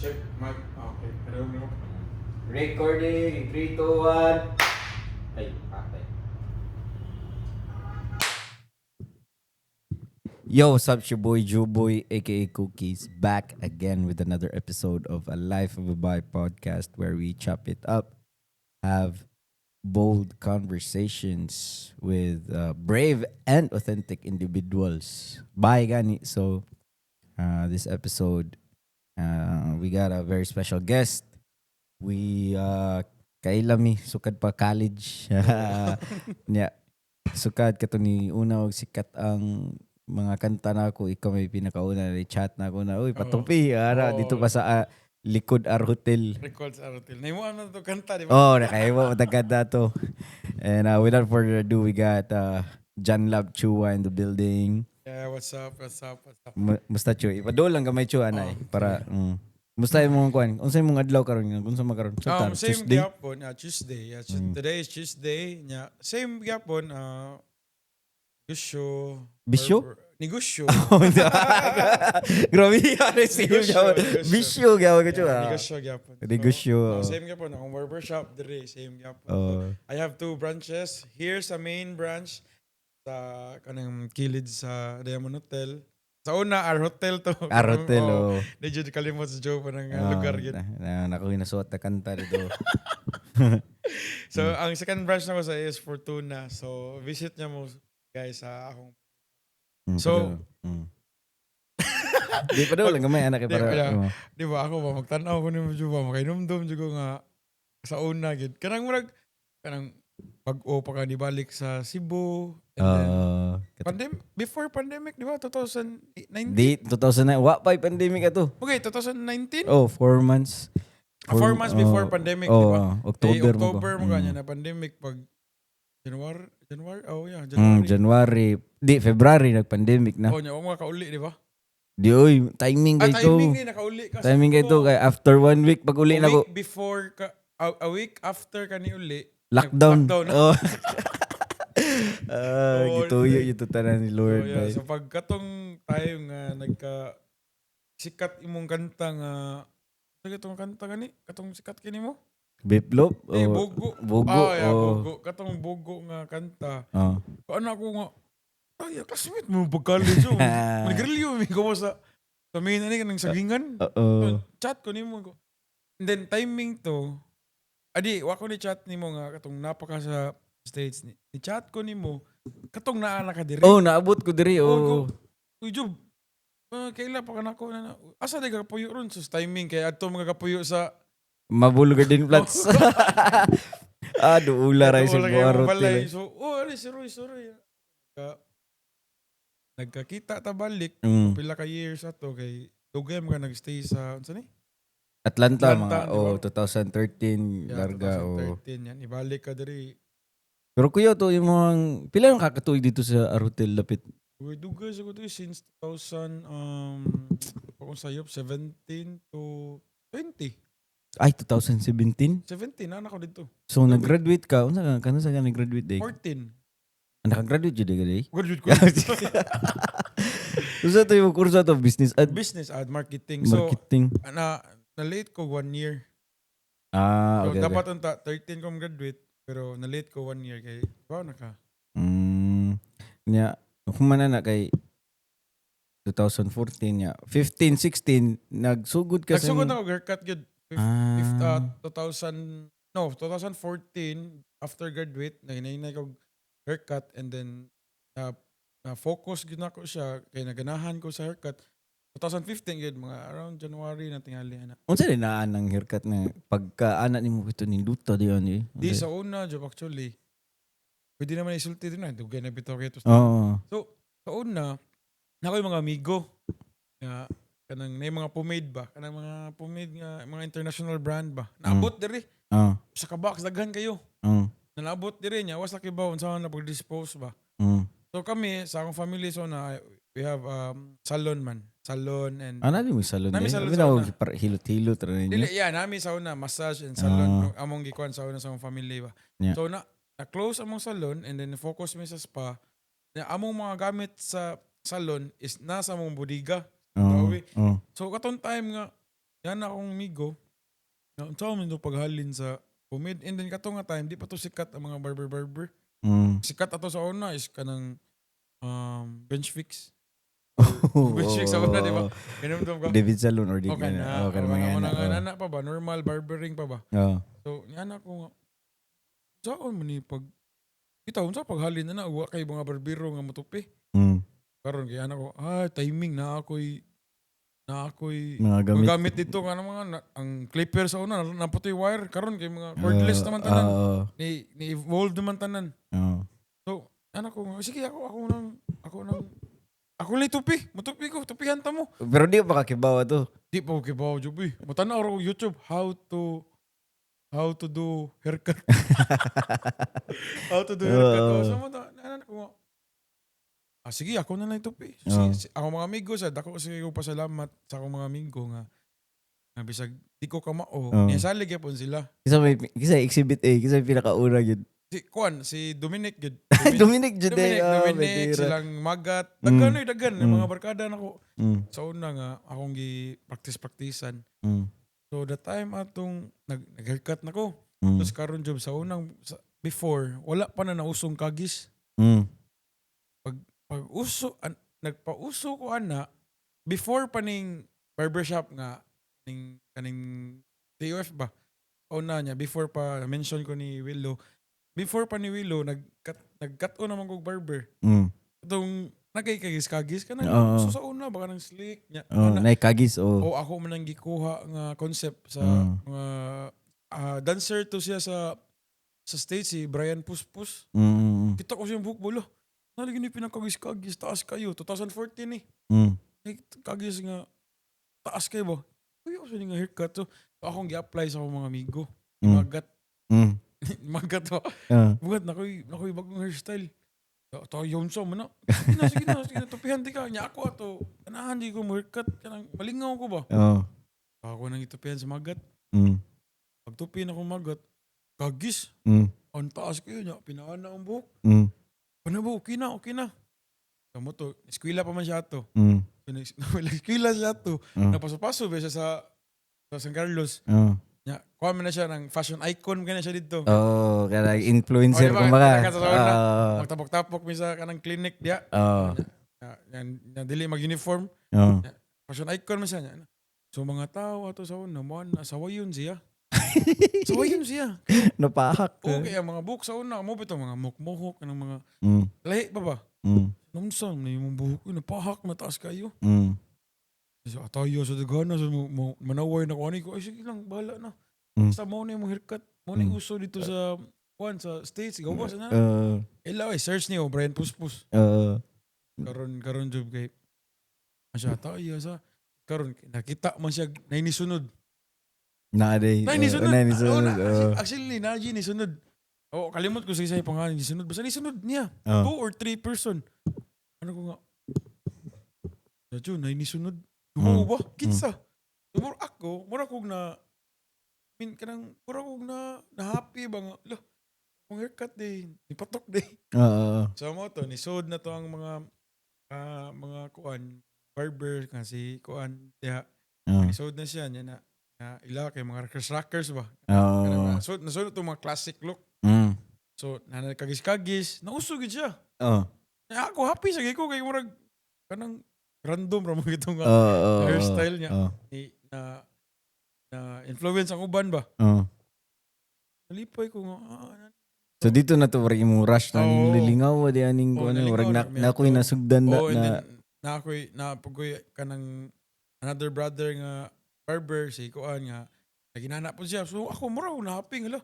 Check mic. Ah, okay. Pero mo. Recording in 3, 2, 1. Ay, patay. Yo, what's up? It's your boy Boy, aka Cookies, back again with another episode of A Life of a Bi podcast, where we chop it up, have bold conversations with brave and authentic individuals. Bye, gani. So, this episode, we got a very special guest. We kaila mi sukad pa college. Nya sukad kato ni una og sikat ang mga kanta nako, ikaw may pinakauna ni chat na ako na, "Uy, patupi ara dito pa sa likod Ar Hotel." Records Arotil. Nahimuan na to kanta, di ba? Oh, nakahimo matagad na to. And without further ado, we got John Lab Chua in the building. Yeah, what's up? What's up? What's up? Musta, Chu? Ipadol lang gamay, Chu, anay para Musta imong kuan? Unsa imong adlaw karon? Unsa man karon? Sa Same Tuesday? Gyapon. Tuesday. Yeah, Today is Tuesday. Yeah. Same gyapon. Negosyo. Bisyo? Negosyo. Grabe yan. Same Negosyo, gyapon. negosyo. Bisyo gyapon ko, Chu. Yeah, Ah. negosyo gyapon. So, Negosyo. oh, same gyapon. Akong barber shop dire. Same gyapon. So, I have two branches. Here sa main branch sa kanang kilid sa Diamond Hotel. Sa una, Ar Hotel to. Ar Hotel, Oh, oh. di jud kalimot sa Joe pa ng Ah, lugar gid. Na ako nasuot na kanta dito. So, ang second branch na ko sa is Fortuna. So, visit niya mo guys sa akong So- Di pa daw lang gamay anak eh, Di, para wala. oh. Di ba ako ba magtan-aw ko nimo ba makainumdum jud ko nga sa una gid. Kanang murag kanang bag-o pa ka nibalik sa Cebu and then before pandemic, di ba? 2019. Di 2009 wa pa pandemic ato. Okay, 2019. Oh, 4 months. Ah, 4 months before pandemic, oh, di ba? October Eh, mo October mo ko. ganyan na pandemic pag January, January, oh yeah, January. January. January. Di February nag-pandemic na. Oh, nya, wa mo kauli, di ba? Di oy, timing Ah, kay to. timing ni nakauli ka. Timing kay to kay after one week pag uli A na ko week before ka, a week after ka ni uli. Lockdown. Lockdown. Oh. Ah, Oh, gituyo ito tanan ni Lord. So, yeah. Bay. So pag katong tayo nga nagka sikat imong kanta nga sa katong kanta gani katong sikat kini mo? Biplop? Eh, Oh, Bugo. Bugo. Ah, yeah, oh. Bugo. Katong Bugo nga kanta. Oh. Ano ako nga ay, classmate mo pag college oh. Manigrilyo mi ko sa main ani kanang sagingan. Oo. Chat ko nimo ko. And then timing to adi wa ko ni chat nimo nga katong napaka sa States ni chat ko nimo katong naa na ka diri. Oh, naabot ko diri. Oh, Oh. Uy, Job, kaila pa ka nako na. Asa di ka kapuyo ron sa timing kay adto mga kapuyo sa Mabul Garden Flats. Ah, duula ra sa Wala kayo Buaro. mabalay. So, oh, ari si Roy, sorry. Nagkakita ta balik pila ka years ato kay dugay mo ka nagstay sa unsa ni? Atlanta, Atlanta, mga di ba? oh 2013 Yeah, larga oh. 2013 yan. Ibalik ka diri. Pero kuya to yung mga pila yung kakatuig dito sa Arutel lapit? Uy, dugay sa ko to since 2000 akong sayop 17 to 20. Ay, 2017. 17 na ako dito. So nag-graduate ka, unsa ka kano sa ka nag-graduate day? 14. Ah, nakagraduate jud ka day? Graduate ko. Unsa to yung kurso to, business ad Business ad marketing. So marketing? Na late ko one year. Ah, So okay. dapat unta 13 ko graduate pero na late ko one year kay wow naka. Nya human na kay 2014 nya. 15, 16 nagsugod ka sa Nagsugod ako haircut gyud. Ah. If, 2000 no 2014 after graduate naghinay ko haircut and then na focus gyud nako siya kay naganahan ko sa haircut. 2015 gyud mga around January na tingali ana. Unsa din naan ng haircut na pagka anak nimo ito ninduta diyon eh? Di sa una job actually. Pwede naman isulti din na dugay na bitaw kay to. Oo. So sa una na ko yung mga amigo nga kanang na mga pomade ba, kanang mga pomade nga mga international brand ba. Naabot diri sa ka box daghan kayo. Nanaabot diri niya was laki ba unsa na pag-dispose ba. So kami sa akong family so na we have salon man. Salon and Ah, nami mo salon Nami eh. salon Nami sa na una. hilot-hilot ra ninyo. Dili, yeah, nami sa una massage and salon among gikuan sa una sa among family ba. So na na close among salon and then focus mi sa spa. Na among mga gamit sa salon is nasa among bodega. Oo. Tawi. Oo. So katong time nga Yan akong amigo. Na unsa man to paghalin sa pomade? And then kato nga time, di pa to sikat ang mga barber barber. Sikat ato sa una is kanang bench fix. Bench fix sa una, di ba? Hinumdum ka? David Salon or di Okay na. Oh, kana Okay mga na. ana. Mga nana pa ba? Normal barbering pa ba? Oh. So, niya ko nga, saan man ni pag, kita, unsa paghalin na na, wa kay mga barbero nga motupi. Karon kay ana ko, timing na ako'y Mga gamit. gamit dito nga mga na, ang clipper sa una naputoy wire, karon kay mga cordless naman tanan. Ni evolve naman tanan. So, ana ko nga, sige, ako lang tupi, mutupi ko, tupihan ta mo. Pero di pa kakibaw to. Di pa ko kibaw jud eh. Mutanaw ra ko YouTube how to do haircut. How to do haircut. Oo. Oh, so mo ta, ana ko nga, sige, ako na lang tupi. Sige, ako mga amigo sa dako sige ko pasalamat sa akong mga amigo nga bisag di ko kamao, niya salig gyapon sila. Kisa exhibit A, kisa may pinakauna yun. Si Kuan, si Dominic gyud. Dominic jud Dominic, eh. Oh, Dominic, mentira. silang Magat. Daghan oy, daghan mga barkada nako. Sa una nga akong gi practice practicean. So the time atong nag-haircut na ko. Tapos karon job sa unang before wala pa na nausong kagis. Pag uso nagpauso ko ana before pa ning barbershop nga ning kaning TOF ba. Una niya before pa mention ko ni Willow, before pa ni Willow nag-cut on naman kog barber. Itong nagkay kagis kagis ka na. Oo. So sa una baka nang slick niya. Oh, Ana, nay kagis oh. o ako man ang gikuha nga concept sa mga dancer to siya sa stage, si Brian Puspus. Kita ko siyang buhok bolo. Nalagi ni pinakagis-kagis, taas kayo. 2014 eh. Like, kagis nga, taas kayo ba? Uy, ako siya nga haircut. So, akong gi-apply sa akong mga amigo. Magat. Magat ba? Bugat, nakoy bagong hairstyle. Ta yun sa man na. Sige na, sige na, sige na, tupihan di ka. Nya ako ato. Kanahan di ko mo haircut. Kanang, malingaw ko ba? Oh. Ako nang itupihan sa magat. Pagtupi na ko magat, kagis. Ang taas kayo niya. Pinaan na ang buhok. Ano ba? Okay na, okay na. Kamo to, eskwela pa man siya ato. So, eskwela siya ato. Napaso-paso ba siya sa San Carlos. Nya, kuha man na siya ng fashion icon ka na siya dito. Oh, kaya influencer Oh, di ba? kumbaga. Sa una. Magtapok-tapok mi sa kanang clinic diya. Nya, nya, nya, dili mag-uniform. Fashion icon man siya niya. So mga tao ato sa una, mo na sawayon siya. Sawayon siya. Napahak. Okay, ang mga buhok sa una, mo bitaw mga mukmuhok kanang mga lahi pa ba? Namsa na yung buhok, napahak mataas kayo. So, atayo sa dagana, so, mo, manaway na ko, ani ko, ay sige lang, bahala na. Basta mo na yung haircut, mo na yung uso dito sa, kuan, sa States, gawas na. Ila, ay, search niyo, Brian Puspus. Karon job kay, siya, atayo sa, karon nakita man siya, nainisunod. Na day. Nainisunod. Nainisunod. Oh, na, actually, na, nisunod. Oh, kalimot ko sa isa yung pangalan, nisunod. Basta nisunod niya. Two or three person. Ano ko nga? Radyo, nainisunod. Dumo ba? Kinsa? Mura ako, mura kog na, I mean, kanang, mura kog na happy ba nga, lah, akong haircut day, nipatok day. Oo. So mo to, nisod na to ang mga kuan, barber, nga si kuan, diha, nisod na siya, niya na, na ila kay mga rockers rockers ba? Oo. Kanang, so, nasod na to mga classic look. So, nanagkagis-kagis, nauso gid siya. Kaya ako happy sa ko kay murag kanang random ra mo gito nga Oo. hairstyle niya. Ni, na na influence ang uban ba. Nalipay ko nga So dito na to murag imong rush na ning Oo. lilingaw di aning Oo, kuan nalingaw murag na na kami na ako'y ato. nasugdan na Oh, and na then na ako'y na pagkoy kanang another brother nga barber si kuan nga naginana po siya. So ako mura ko na happy nga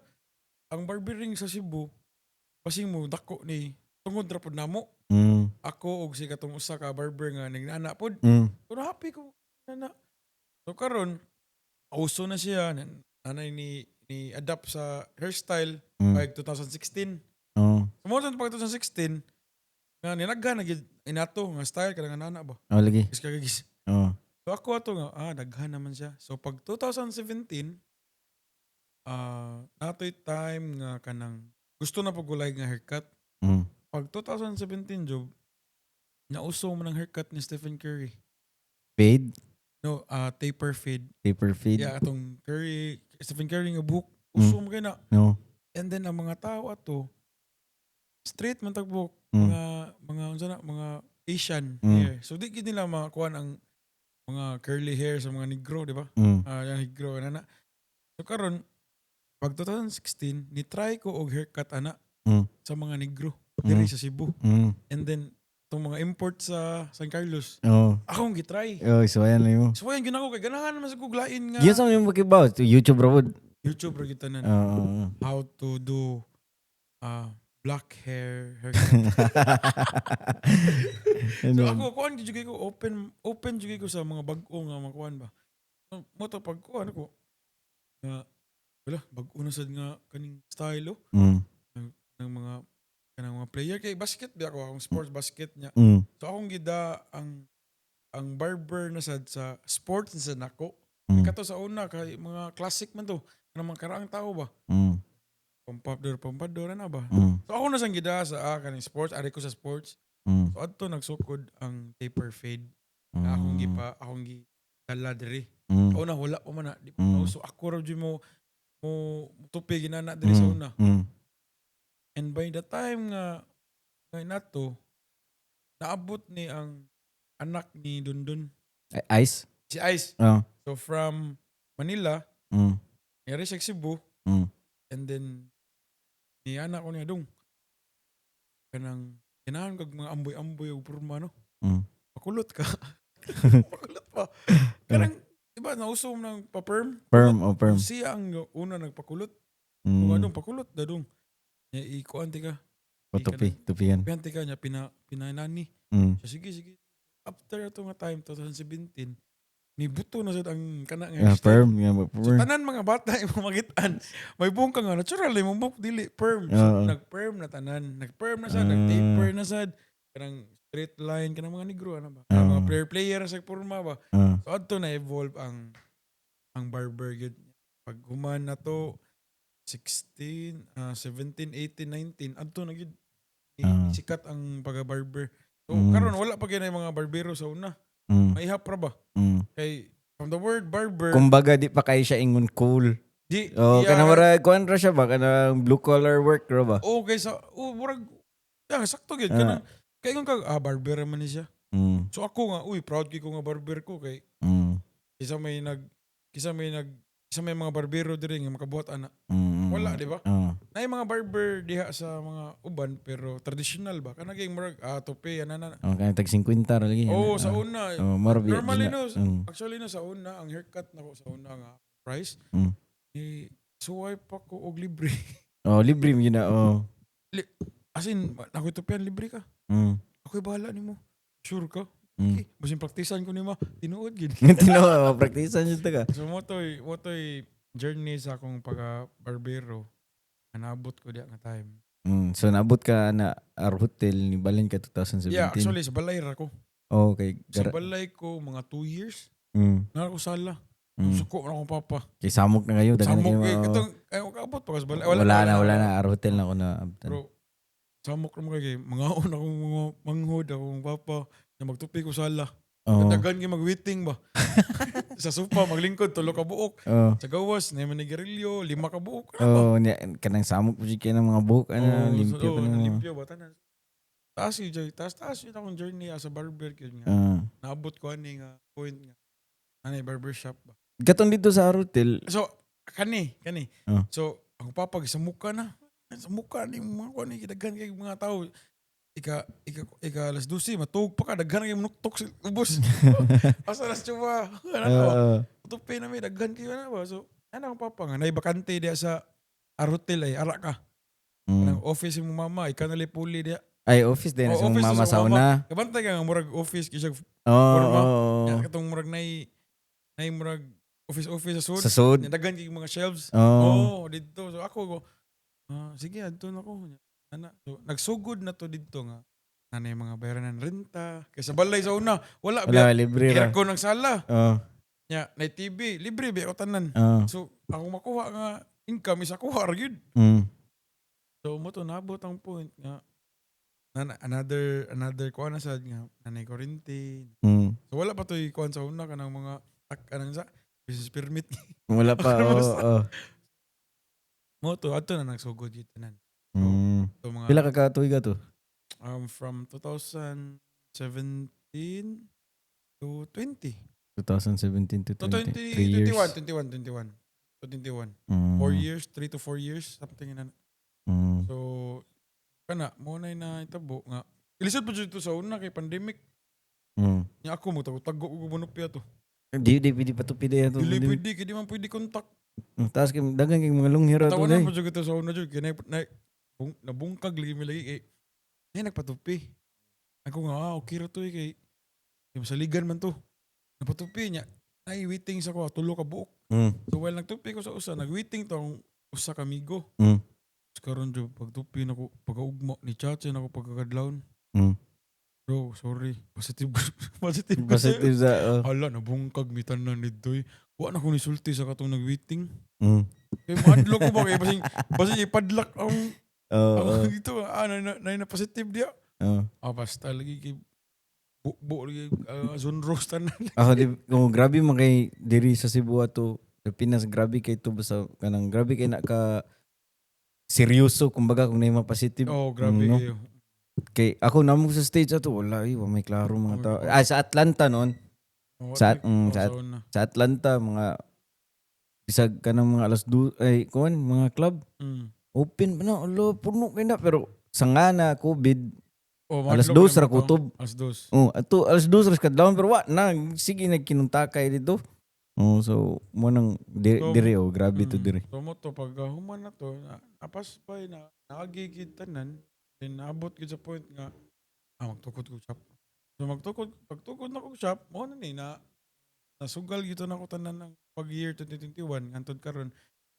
ang barbering sa Cebu basing mo dako ni tungod ra pod namo. Ako og si katong usa ka barber nga nagnana pod. So happy ko na. So karon uso na siya nanay ni adapt sa hairstyle pag 2016. So mo pag 2016 nga ninaghan na gid inato nga style kanang nana ba. Oh, lagi. Gis kagis. Oh. So ako ato nga daghan naman siya. So pag 2017 natoy time nga kanang gusto na pag gulay nga haircut. Pag 2017 job nauso man ang haircut ni Stephen Curry. Fade? No, taper fade. Taper fade. Yeah, atong Curry, Stephen Curry nga buhok. Uso man kay na. No. And then ang mga tao ato straight man tag buhok, mga unsa na, mga Asian hair. So di gid nila makuha ang mga curly hair sa mga Negro, di ba? Mm. Ah, yung Negro na na. So karon pag 2016 ni try ko og haircut ana sa mga Negro diri sa Cebu. And then itong mga import sa San Carlos, akong gitry. Oh, so ayan lang mo. So ayan gyud ako kay ganahan man sa kog lain nga Yun sa mga makibaw. YouTube ra pod. YouTube ra gyud tanan. Oo. How to do black hair haircut. Ano? So ako kuan gyud ko, open open jud ko sa mga bag-o nga makuan ba. So, mo to pag kuan ako nga wala bag-o na sad nga kaning style oh, ng mga kanang mga player kay basket ba ako, akong sports basket niya. So akong gida ang barber na sad sa sports na sad nako. Kato sa una kay mga classic man to, kanang mga karaang tao ba. Pampador pampador na ba. So ako na sang gida sa kaning sports, ari ko sa sports. So adto nagsukod ang taper fade na akong gipa akong gi dala diri. Una wala pa man na, di pa so ako ra jud mo tupi ginana diri sa una. And by the time nga nga nato naabot ni ang anak ni Dundun, Ay, Ice? si Ice. Oh. So from Manila, niyari siya Cebu and then ni anak ko niya dong kanang ganahan kag mga amboy-amboy og porma, no. Pakulot ka. Pakulot pa. Kanang di ba nauso ng pa-perm? Perm, oh, perm. Siya ang una nagpakulot. Kung anong pakulot dadong. Nya ikuan ka. O, tupi, tupian. Piante ka niya pinanani. Siya, sige sige. After ato nga time 2017 ni buto na sad ang kana nga Yeah, hairstyle. perm. Yeah, So perm. tanan mga bata imong makitaan, may buhok ka nga natural imong buhok dili perm. So nag-perm na tanan, nag-perm na sad, nag-taper na sad, kanang straight line kanang mga Negro ano ba? Kanang mga player player sa porma ba. So adto na evolve ang barber gyud. Pag human na to 16, 17, 18, 19 adto na gyud sikat ang pag-barber. So karon wala pa gyud na yung mga barbero sa una. Maihap ra ba? Kay from the word barber, Kumbaga di pa kayo siya ingon cool. Di Oh, iya, kanang mura kuan ra siya ba, kanang blue collar work ra ba? Oh, kay sa oh murag yeah, sakto gyud kanang kay ingon ka barber man ni siya. So ako nga uy proud gyud ko nga barber ko kay kisa may mga barbero diri nga makabuhat ana. Wala, di ba? Naay mga barber diha sa mga uban pero traditional ba? Kanang kay murag tope ana na. Oh, kanang tag 50 ra lagi. Oh, sa una. Oh, mura biya Normally dina. no, actually no sa una ang haircut nako sa una nga price eh suway pa ko og libre. Oh, libre mo yun na. Oh. As in, ako'y tupian libre ka. Ako'y bahala nimo. Sure ka? Okay. Basin praktisan ko nimo, tinuod gid. Tinuod, praktisan jud ta ka. So mo to'y journey sa akong pagka barbero. Naabot ko diya nga time. So naabot ka na Ar Hotel ni balin ka 2017. Yeah, actually sa balay ra ko. Oh, okay. Sa balay ko mga 2 years. Na ako sala. Suko na akong papa. Kay samok na kayo, daghan na Samok kayo. kay katong ay kaabot pa ka sa balay. Wala, na, wala na. Ar Hotel na ako na abtan. Bro, samok naman kay mga una akong mga manghod akong papa na magtupi ko sala. Daghan kay mag-waiting ba. Sa sofa maglingkod tulo ka buok. Sa gawas na manigarilyo lima ka buok. Ano ba? Oh, niya kanang samok po siya ng mga buhok ano, Oo, limpyo so, pa ng mga. limpyo ba tanan. Taas yun, Joy. Taas, taas yun akong journey as a barber. Yun nga. Naabot ko ani nga point nga. Ano barber shop ba. Katong dito sa Ar Hotel. So, kani, kani. So, ang papa sa muka na. Sa muka ni mga kuan ni daghan kay mga tao. Ika alas 12 matug pa ka daghan kay manuktok sa ubos. Asa nas tsuba. Ano ba? Tupi na may daghan kayo na ba. So, ano ang papa nga nay bakante diya sa Ar Hotel ay ara ka. Nang office imong mama ikaw na puli diya. Ay, office din Oh, sa office mama sa sa mama. una. Kabantay ka nga murag office kay siya Oo. forma. Oo. Oh, katong murag nay murag office office sa sud. Sa sud. Nya daghan kay mga shelves. Oo. Oh, didto. So ako ko sige adto na ko. Ana. So nagsugod na to didto nga nanay mga bayaran ng renta. Kay sa balay sa una, wala Wala, biya. libre ra. Aircon ang sala. Nya, nay TV, libre biya ko tanan. So ako makuha nga income is ako ra gyud. So mo to naabot ang point nga na, another another kuan na sad nga nanay kuryente. So wala pa to'y kuan sa una kanang mga Anong sa business permit. Wala pa. Ako Oo. basta. Oo. Mo to ato na nagsugod gyud tanan. So mga Pila ka katuig to? From 2017 to 20. 2017 to To 20. 20, 3 years. 21, 21, 21. To 21. 4 years, 3 to 4 years, something na. So kana mo na na itabo nga. Ilisod pa jud to sa una kay pandemic. Nya ako mo tago og manupya to. Di di pa to pwede ato. Dili pwede kay di man pwede contact. Taas kay daghan kay mga lunghira to Tawa na day. pa jud ito sa una jud kay nabungkag lagi mi lagi kay ay nagpatupi. Ako nga ah, okay ra to eh, kay masaligan man to. Napatupi niya. Ay waiting sa ko tulo ka buok. So while nagtupi ko sa usa, nagwaiting to ang usa ka amigo. Tapos karon jud pagtupi nako pagkaugma ni Chacha nako pagkakadlawon. Bro, sorry. Positive positive ko sa'yo. Positive sa oh. Hala, nabungkag mi tanan dito eh. Wa na ko nisulti sa katong nagwaiting. Kay maadlok ko ba kay basin ipadlak ang Oo. ang ito ah na positive dia. Oo. Ah, basta lagi kay bu lagi zone rose tanan. Ako di oh, grabe man kay diri sa Cebu ato sa Pinas, grabe kay to basta kanang grabe kay na ka seryoso kumbaga kung naay positive. Oh, grabe No? kayo. Kay ako namo sa stage ato wala eh, wa may klaro mga tao. Ah, sa Atlanta noon, Oh, oh, una. sa Atlanta mga bisag kanang mga alas du ay kuan mga club open pa na, alo, puno kay na, pero sa nga na COVID. Oh, Alas madlok 2 na ra mga tao. kutob. Alas 2. Oh, ato alas 2 ra kadlawon pero wa na sige nagkinuntakay dito. Oh, so mo nang So, dire oh, grabe to dire. So mo to pag human na to, na, napas pa na naagi tanan, then naabot gid sa point nga ah magtukod ko shop. So magtukod pagtukod na ko shop, mo na ni na nasugal gito na ko tanan ng pag year 2021 hantod karon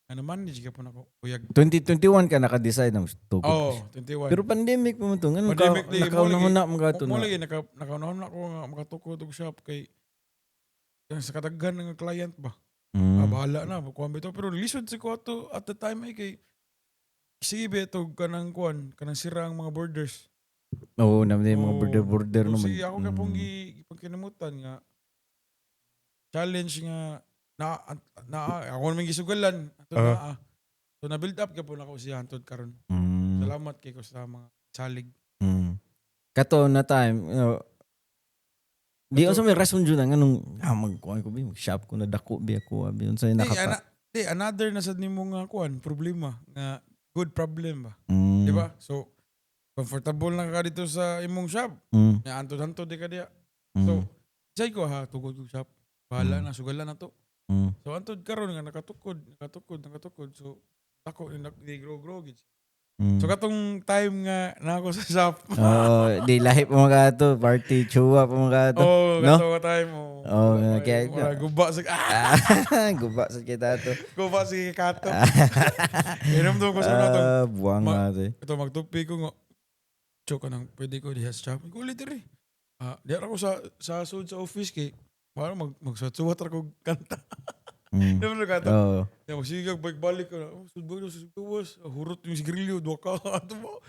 ano manage ka po nako uyag. 2021 ka naka-decide na tukod. Oh, 21. Pero pandemic pa man to. Ngano ka Pandemic di, mo nakauna na mga to mo na. lagi nakaunahon na ako nga makatukod og shop kay sa kataghan ng client ba. Ah, bahala na kuan bitaw pero lisod si ko ato at the time ay kay sige ba ito kanang kuan kanang sira ang mga borders. Oo, naman yung mga Oo. border-border So, naman. sige ako ka pong gipagkinamutan nga challenge nga na, na ako naman gisugalan ato na ah. So na build up ka po nako siya hantod karon. Salamat kay ko sa mga salig. Kato na time, di Kato- unsa may rason jud ang anong ah magkuan ko bi, mag-shop ko na dako bi ako abi unsa Di, nakapa. di another na sad nimo nga kuan problema nga good problem ba. Di ba? So comfortable na ka dito sa imong shop. Nya antod-antod di ka diya. So say ko ha tukod ko shop. Bahala na sugalan na to. So antod karon nga nakatukod, nakatukod, nakatukod. So ako ni di grow grow gid. So katong time nga na ako sa shop. Oo, di lahi pa mga ato, party chuwa pa mga ato. Oh, no? kato ka time oh. Oh, Wala, guba sa ah, Guba sa kita ato. Guba sa kato. Inom ko sa natong Ah, buwang nga ato. Eh. Ito magtupi ko nga. Choke nang pwede ko diha sa shop. Ikulit diri. Ah, diha ra ko sa sud sa office kay para magsuwat ra ko kanta. Di ba kanta? Oo. Ya magsigag balik ko na. Oh, sud ba sa gawas? Hurot yung sigarilyo duha ka ato mo.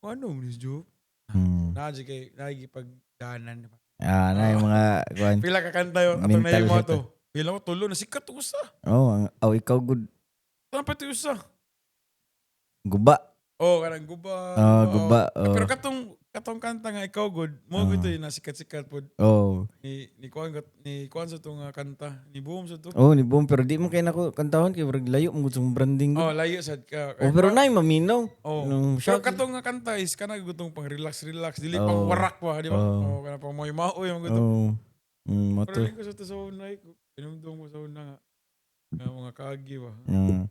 Ano man is joke? Naa jud kay naigipagdaanan. Ah, na yung mga kuan. Pila ka kanta yun atong Mental nahimo health. ato. Pila ko tulo na sikat usa. Oh, ang oh, ikaw good Tanang pati usa. guba. Oh, kanang guba. Oh, guba. Oh. Pero katong kanta nga ikaw good, mo gito yung nasikat-sikat pod Oh. ni kuan sa tong kanta, ni boom sa to. Oh, ni boom pero di mo kay nako kantahon kay murag layo mo gud sa branding. Oh, layo sad ka. Oh, pero nay maminaw. Oh. Nung Pero shout. katong nga kanta is kana gutong pang relax relax, dili Oh. pang warak pa, di ba? Oh. Oh, kana pang moy maoy ang gusto. Oh. Pero Moto. ko sa to sa una, inumdum ko sa una nga nga mga kaagi ba.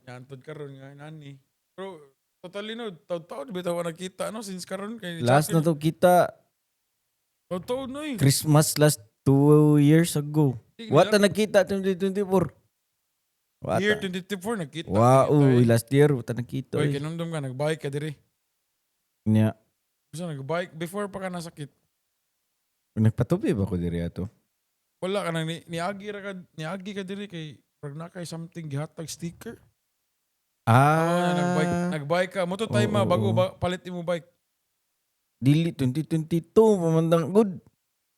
Yantod karon nga nani. Pero totally no, taon-taon bitaw wa nakita no since karon kay Last na to kita Taon-taon no eh. Christmas last 2 years ago. Di, Wata nagkita 2024. Wata. Year 2024 nagkita. Wow, Kita, eh. last year wata nagkita. Oy, Eh. kinumdum ka nagbike ka diri. Nya, Gusto nagbike before pa ka nasakit. Nagpatupi ba ko diri ato? Wala ka nang niagi ra ka niagi ka diri kay rag na kay something gihatag sticker. Ah, Oh, nagbike nagbike ka. Mo to time Oo, bago oo. ba, palit imo bike. Dili 2022 pamandang good.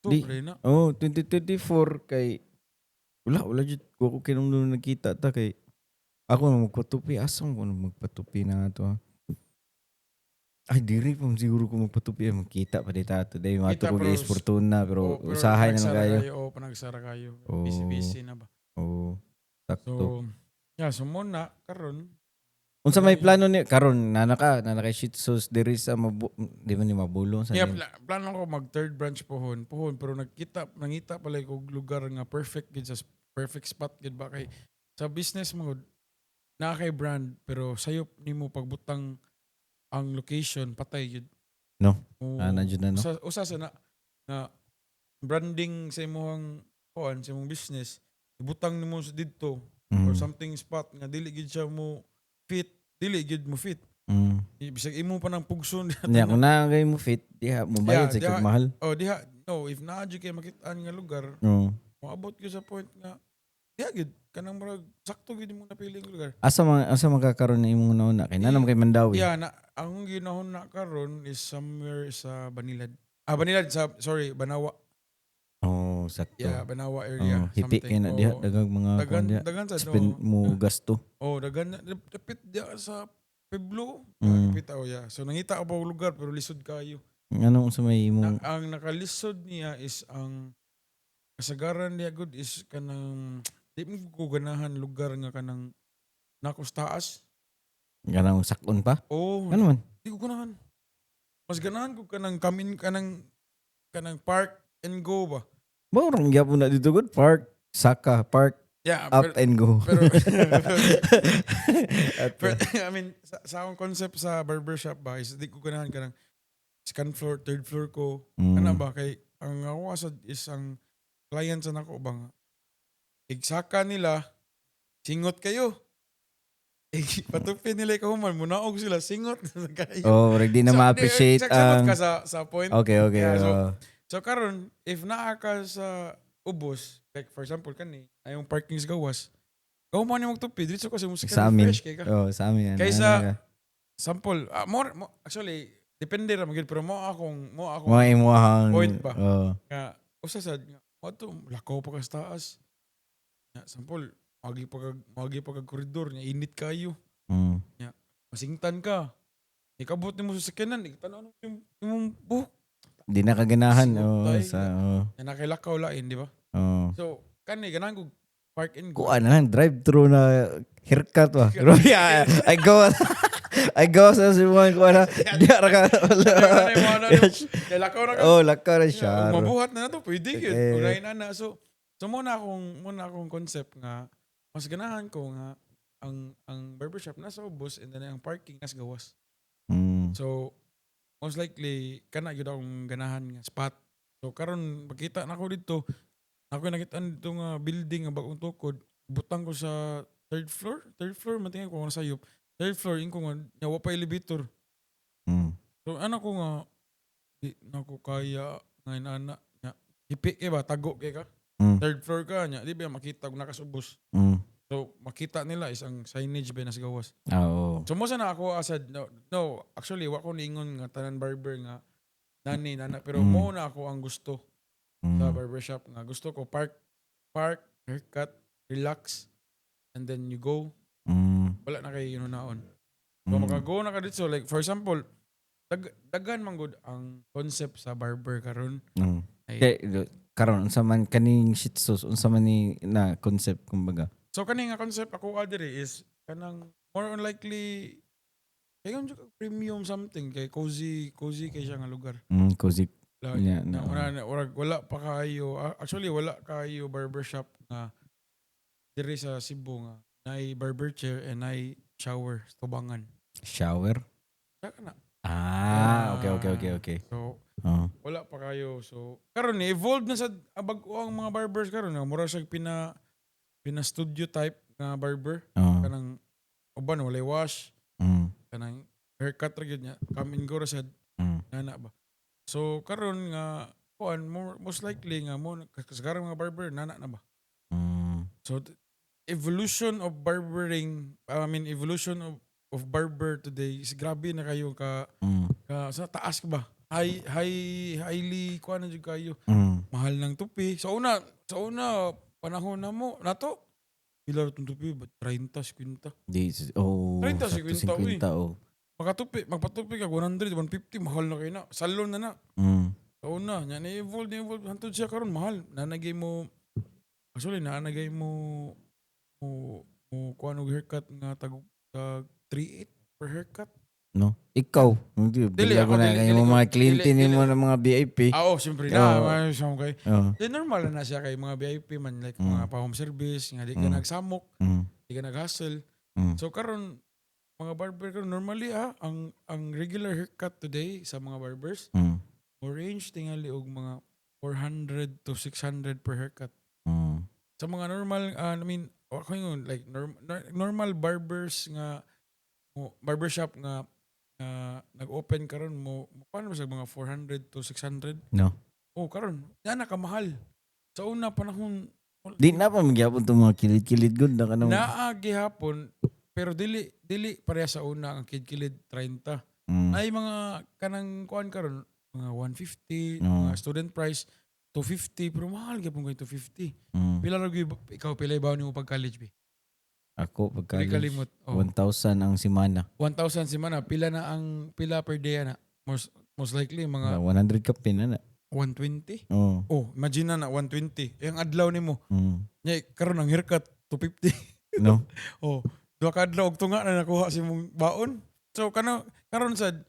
To Di. pre na. Oh, 2024 kay Wala, wala jud ko ko kinumdum nagkita ta kay ako na magpatupi. Asa ko na magpatupi na ato, ha? Ay, diri pa man siguro ko magpatupi. Ay, magkita pa di ta today. Kita, Mato ko pero is Fortuna pero Oh, pero usahay na lang panagsara kayo. Oh, panagsara kayo. Oh. Busy busy na ba. Oo. Sakto. So, yeah, so muna karon. Unsa may plano ni karon nana kay Shih Tzus diri sa mabu, di man ni mabulong sa Yeah, ni? Plano ko mag third branch pohon, pohon, pero nagkita nangita pala ko og lugar nga perfect gid sa perfect spot gid ba, kay sa business mo naa kay brand pero sayop nimo pagbutang ang location, patay gid. No? Oo. Ah, na jud na, no? Usa sa na nga branding sa imong kuan, sa imong business, ibutang nimo sa didto or something spot nga dili gid siya mo fit, dili gid mo fit. Bisag imo pa nang pugson. Nya kung naa kay mo fit diha mo bayad Yeah, sa diha kag mahal. Oh, diha, no, if naa jud kay makitaan nga lugar, moabot gyud sa point nga diha gid kanang murag sakto gid imong napili nga lugar. Asa man kakaron na imong una kay naa naman kay Mandawi? Yeah, na ang ginahon na karon is somewhere sa Banilad. Ah, Banilad sa, sorry, Banawa. Oh, sakto. Yeah, Banawa area. Oh, hipi something. kay na diha Oh, daghang mga dagan kuan diha. Dagan sa Spend no. mo gasto. Oh, dagan na dapit diha sa Pueblo. Dapit, oh yeah. So nangita ko pa og lugar pero lisod kayo. Ngano, unsa may imong Na, ang nakalisod niya is ang kasagaran niya good is kanang di mo ko ganahan lugar nga kanang nakos taas. Ganang sakon pa? Oh, Ano man? di ko ganahan. Mas ganahan ko kanang kamin kanang park and go ba. Mao rang gyapon na dito good park, saka park Yeah, up pero, and go. pero, At, pero I mean sa akong concept sa barbershop ba is di ko ganahan kanang second floor, third floor ko. Ano ba kay ang ako asad is ang client sa nako ba nga igsaka nila, singot kayo. Patupi nila ikaw man munaog sila, singot na kayo. Oh, murag di na So, ma-appreciate di, sabot ang ka sa point. Okay. Yeah, so, oh. So karon if naa ka sa ubos, like for example kani, ayong parking sa gawas. Gawa mo ni magtupi dito kasi mo Sa amin. fresh kay ka. Oh, sa amin. Kaysa ano ka. Sample, ah, more, mo, actually depende ra magyud pero mo akong Mga imuhang point ba? Oh. Nga usa sad nga mo lakaw pa ka sa taas. Nga sample, magi pa kag koridor nya, init kayo. Masingtan ka. Ikabot nimo sa sakyanan, ikatanaw mo yung imong buhok. Di na kaganahan. Singot Oh, tayo. sa oh. Nya nakilakaw lain, di ba? Oh. So kani ganahan ko park and go. Kuan na lang, drive-thru na haircut ba? Pero yeah, I go sa simuan ko na. Di ra ka. Kaya lakaw na ka. Oh, lakaw na siya. Yeah, ug mabuhat na to, pwede gyud. Eh. Ug lain ana. So mo na akong concept nga mas ganahan ko nga ang barbershop nasa ubos and then ang parking nasa gawas. So most likely kana gyud akong ganahan nga spot. So karon makita na ko dito, ako nakita dito nga building nga bagong tukod, butang ko sa third floor man tingin ko kung sayop. Third floor inko nga nya wa pa elevator. So ano ko nga di na ko kaya nga inana nya hipi kay ba, tago kay ka. Third floor ka nya di ba makita kung nakasubos. So makita nila is ang signage ba nasa gawas. Ah, oo. So mo sana ako asad, no, actually wa ko niingon nga tanan barber nga nani nana pero mo na ako ang gusto sa barbershop nga gusto ko park park, haircut, relax and then you go, wala na kay naon. So makago na ka dito, like for example, daghan man gud ang concept sa barber karon. Ay, Kay karon unsa man kaning Shih Tzus, unsa man ni na concept kumbaga? So kani nga concept ako adiri is kanang more on likely kay jud premium something kay cozy cozy kay siya nga lugar. Cozy. Like, Yeah, na, no. wala, na, wala pa kayo, ah, actually wala kayo barbershop nga diri sa Cebu nga naay barber chair and naay shower sa tubangan. Shower? Saka na. Ah, okay. So Oh. wala pa kayo. So karon ni evolved na sa bag-o ang mga barbers karon nga mura siya pina studio type nga barber Oh. kanang uban walay wash, kanang haircut ra gyud niya, come and go ra sad nana ba. So karon nga kuan more most likely nga mo kasagaran mga barber nana na ba. So evolution of barbering, I mean evolution of barber today is grabe na kayo ka, ka sa taas ka ba, high high highly kuan na jud kayo, mahal ng tupi sa una. Panahon na mo, nato, pila ra tong tupi ba? 30, 50. Di, oh, 30, sakto. 50, uy. 50, oh. Makatupi, magpatupi ka 100, 150, mahal na kayo na. Salon na na. Sa una, nya ni-evolve, ni-evolve. Hantod siya karon mahal. Nanagay mo, actually, nanagay mo, mo kuan og haircut nga tag 3.8 per haircut. No? Ikaw, hindi, Dili, dili ako, ako na dili, kayo dili mga ko. mga kliyente Dili, nimo dili. ng mga VIP. Ah, oh, siyempre na. Oh. Kay. Di normal na na siya kay mga VIP man, like mga pa-home service, nga di ka nagsamok, di ka nag-hustle. So karon mga barber karon normally ang regular haircut today sa mga barbers mo range tingali og mga 400 to 600 per haircut. Sa mga normal, I mean, ako yun, like normal barbers nga mo barbershop nga nag-open karon mo paano ba sa mga 400 to 600? No. Oh, karon yan na kamahal. Sa una panahon Di na pa magyapon itong mga kilid-kilid gud na kanang naa gihapon, pero dili dili pareha sa una ang kilid 30. Ay mga kanang kuan karon mga 150, mga student price 250, pero mahal gyapon kay 250. Pila ra gyud ikaw, pila ba nimo pag college bi? Ako pag Dili college, kalimot. Oh. 1,000 ang simana. 1,000 semana, pila na ang pila per day na? Most most likely mga 100 ka pin na. 120. Oh. Oh, imagine na na 120. Eh, ang adlaw nimo. Nya karon ang haircut 250. No. Oh, duha ka adlaw og tunga na nakuha sa imong baon. So kano karon sad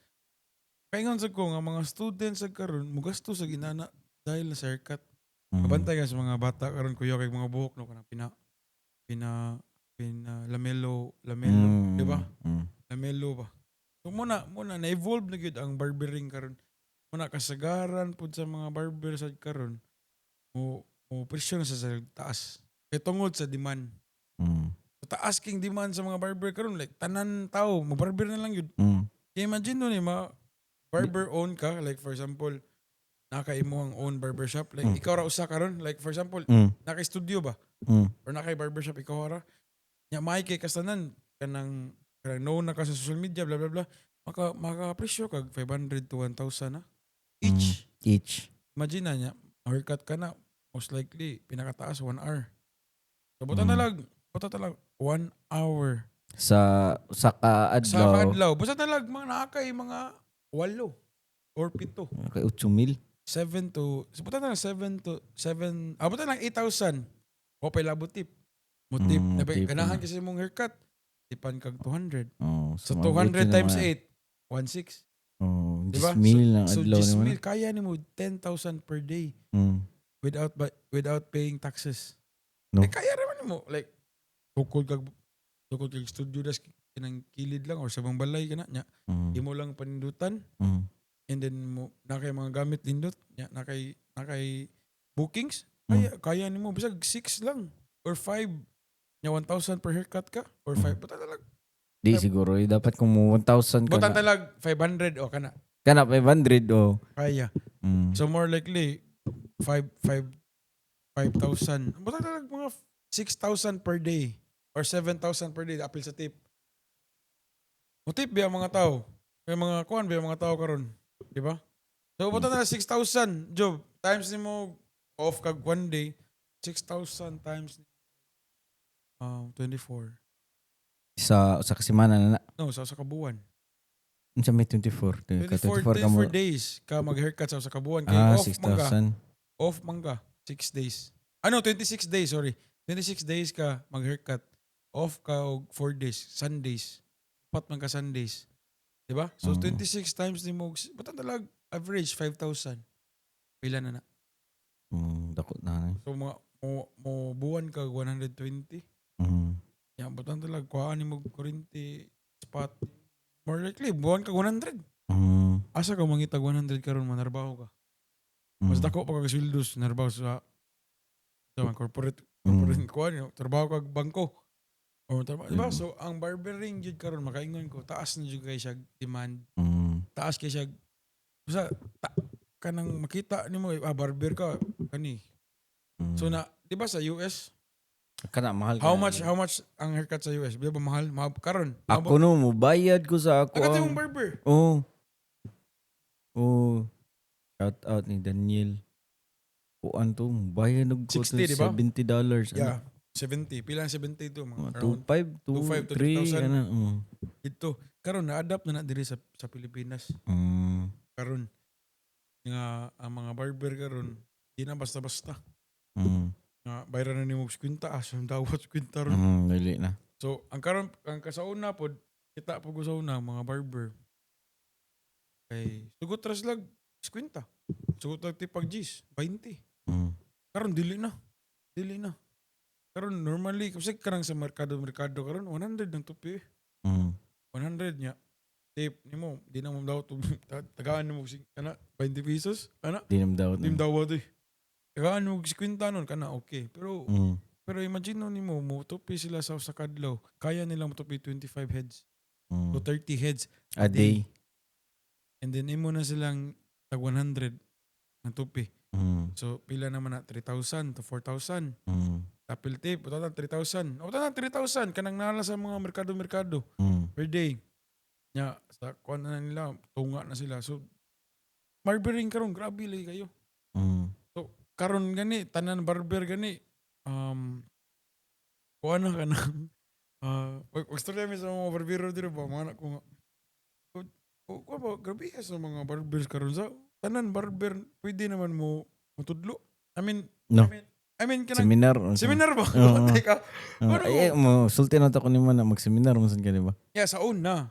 kaingon sad ko nga mga students sad karon mugasto sa ginana dahil sa haircut. Kabantay ka sa mga bata karon, kuya, kay mga buhok no, kanang pina pina pina lamelo lamelo, di ba? Mm. Lamelo ba. So muna na-evolve na gyud ang barbering karon. Muna kasagaran pud sa mga barber sad karon mo presyo na sa taas. Kay tungod sa demand. So, taas king demand sa mga barber karon, like tanan tao mo barber na lang yun. Kaya imagine nun eh, ma barber own ka, like for example naka imo ang own barber shop, like ikaw ra usa karon, like for example naka studio ba or naka barber shop, ikaw ra nya, may kay kasanan kanang known na ka sa social media, blah blah blah, maka presyo kag 500 to 1,000 na each. Each. Imagine na niya haircut ka na, most likely pinakataas 1 hour, so buta talag buta talag 1 hour Sa kaadlaw. Sa kaadlaw, basta talag mga nakakay mga walo or pito. Kay 8,000. 7 to, so buta na lang 7 to 7, buta lang 8,000. O pay labot tip. Mo tip, na tip ganahan na. kasi mong haircut. Tipan kag 200. Oh, So 200 times 8, 1.6. Oh, Diba? 10,000 lang So adlaw naman. 10,000 kaya nimo 10,000 per day without paying taxes. No. Eh, kaya naman mo like tukod kag studio das kinang kilid lang or sa bang balay kana nya. Imo lang panindutan and then mo na kay mga gamit nindot nya, na kay bookings, kaya kaya nimo bisag 6 lang or 5 nya, 1,000 per haircut ka or 5 buta talag. Di siguro eh, dapat kung mo 1,000 ka Buta na. talag 500 o kana. Kana 500 oh. Kaya. So more likely 5 5 5,000, buta talag mga 6,000 per day or 7,000 per day apil sa tip mo. Tip biya mga tao may mga kuan biya mga tao karon, di ba? So buta na 6,000 job times nimo off kag one day, 6,000 times 24. Sa kasimana na na. No, sa kabuan. Unsa may 24? 24, 24 ka mo. 24 days ka mag-haircut sa kabuan kay Ah, off man ka. 6,000. Off man ka 6 days. Ano, 26 days, sorry. 26 days ka mag-haircut. Off ka og 4 days, Sundays. Upat man ka Sundays. Di ba? So 26 times ni mo, basta talag average 5,000. Pila na na? Dako na. So mga mo buwan ka 120. Ya, butang talag kuhaan nimo kuryente spot. More likely buwan ka 100. Asa ka mangita 100 karon manarbaho ka? Mas dako pa kag sweldo sa narbaho sa mga corporate corporate kuan, trabaho kag bangko. Or trabaho, di ba? So ang barbering jud karon, makaingon ko, taas na jud kay siya demand. Taas kay siya basta ta, kanang makita nimo, barber ka kani. So na, di ba sa US, Kana mahal how ka na. much ang haircut sa US? Di ba mahal? Mahal karon. Ako no mo bayad ko sa ako. Agad yung barber. Oh. Oh. Shout out ni Daniel. Kuan to, bayad og ko 60, di ba? $70. Yeah, 70. Pila ang 70 to? Mga Mga around 2.5, 2.5 to 2, 3, 3,000. ana. Dito. Karon na-adapt na na diri sa Pilipinas. Karon nga ang mga barber karon di na basta-basta. Nga bayaran na nimo og 50, ah, so dawat 50 ron. Dili na. So ang karon, ang kasauna pod, kita po ko sa una mga barber kay sugot ra sila 50. Sugot ra tipag G's, 20. Karon dili na. Dili na. Karon normally kasi karang sa merkado merkado karon 100 ng tupi eh. 100 nya. Tip nimo, di na mo dawat og tagaan mo si kana 20 pesos ana. Di na dawat. Di mo dawat eh. Tagaan mo 50 nun kana okay. Pero pero imagine no nimo mo tupi sila sa kadlaw. Kaya nilang motupi 25 heads to 30 heads A day. And then imo na silang tag 100 ng tupi. So pila naman na, 3,000 to 4,000. Tapil tip, uta na 3,000. Uta na 3,000 kanang nala sa mga merkado-merkado per day. Nya sa kuan na nila, tunga na sila. So barbering karon grabe lagi kayo. So karon gani tanan barber gani kuan na kanang uh, mi sa mga barbero diri ba, mga anak ko nga. Ko ba, grabe sa mga barbers karon, sa tanan barber pwede naman mo mutudlo. I mean, No. I mean kanang Seminar. Seminar ba? Oo. Teka. Oo. Ano? Ay, mo sulti na to ko nimo na mag-seminar mo sad ka, di ba? Yeah, sa una.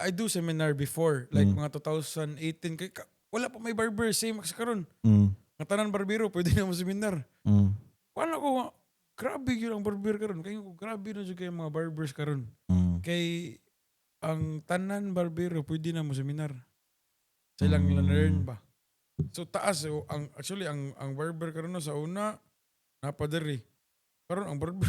I do seminar before like mga 2018 kay wala pa may barber same as karon. Nga tanan barbero pwede na mo seminar. Kuan ako nga, grabe gyud ang barber karon. Kay ko grabe na jud kay mga barbers karon. Kay ang tanan barbero pwede na mo seminar. Silang learn ba. So taas, so, ang actually ang barber karon no, sa una napadiri. Karon ang barber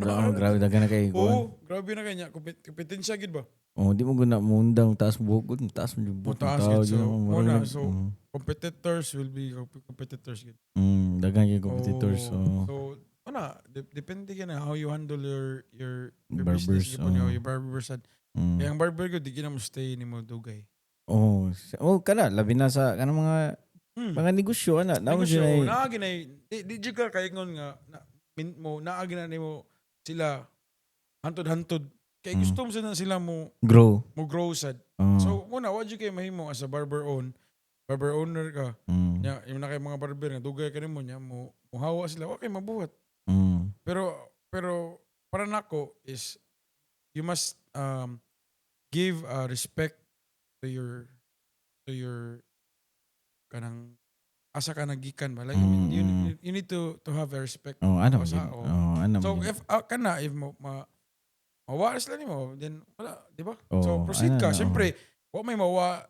Grabe, grabe daghan na kay kuan. Oo, grabe na kanya kompetensya gid ba. Oh, di mo guna mo undang taas buhok, gud, taas mo yung buhok. Taas tao, gid, so, gyud, mo murag na, so, competitors will be competitors gid. Daghan kay competitors. Oo. So, So, ana, depende ka na how you handle your Barbers, business gyud oo. your barbers sad. Kaya ang barber ko di gina mo stay nimo dugay. Oh, kana labi na sa kanang mga mga negosyo ana, na mo Negosyo, siya ay- naa ginay di jud ka kaingon nga na, min, mo naa gina nimo sila hantod-hantod kay gusto mo sila sila mo grow. mo grow sad. Oh. So muna wa jud kay mahimo as a barber owner ka. Nya imo na kay mga barber nga dugay ka nimo nya mo muhawa sila, wa kay mabuhat. Pero pero para nako is you must give respect to your kanang asa ka nagikan ba, like, I mean, you need to have a respect. Oh, ano Sa- gyud. oh. Oh, ano So gyud. if kana if mo ma mawa sila nimo, then wala, di ba? Oh, So proceed ano, ka oh. syempre wa may mawa,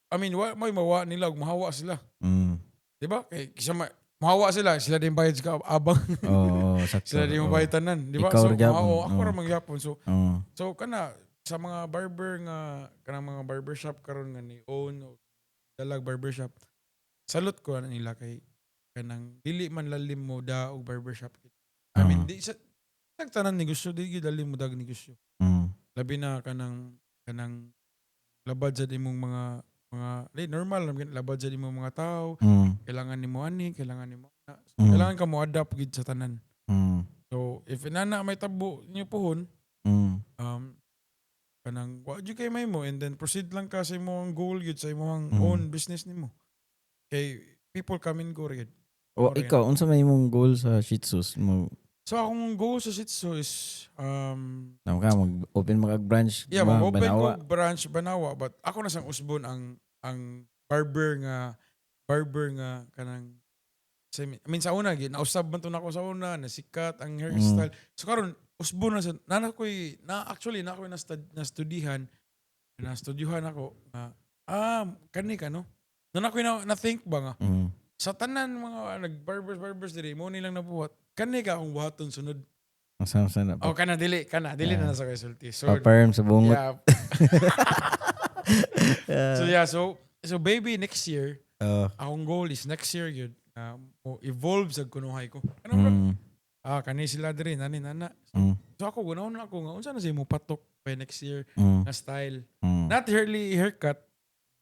I mean, wa may mawa nila ug mahawa sila, di ba? Kay kisa ma, mahawa sila, sila din bayad sa abang. Oo, oh, sakto. Sila din mo bayad tanan, di ba? Ikaw So ra gyapon, mao, ako oo. ra mangyapon. So so kana sa mga barber nga kanang mga barbershop karon nga ni own o dalag barbershop, salute ko ana nila kay kanang dili man lalim mo da og barbershop. I mean, di sa tanan negosyo di gyud lalim mo dag negosyo. Labi na kanang kanang labad sa imong mga di normal lang gyud, labad sa imong mga tao, kailangan nimo ani, kailangan nimo ana. So, kailangan ka mo adapt gid sa tanan. So if inana may tabo niyo puhon, kanang wa jud kay may mo and then proceed lang ka sa imong goal gyud, sa imong own business nimo kay people come and go gyud. O Rin. ikaw, unsa may imong goal sa Shih Tzus mo? So akong goal sa Shih Tzu is Tama ka mag-open makag branch yeah, ba, mag-open Banawa. ko branch Banawa, but ako na sang usbon ang barber nga kanang semi, I mean, sa una gyud nausab man to nako sa una nasikat ang hairstyle. So karon usbon na sa na ko'y na actually na ako'y na studihan na studyuhan ako nga kani ka no na ako'y na think ba nga sa tanan mga nag barbers barbers diri mo nilang nabuhat, kani ka akong buhaton sunod. Ang sama sana. Oh, kana dili na sa kay sulti so Pa-perm sa bungot. Yeah. So yeah, so baby next year, akong goal is next year yun, mo evolve sa kunuhay ko. Ano bro? Ah, kani sila diri nani nana. So, so ako gunahon na ako nga unsa na siya mo patok by next year na style. Not really haircut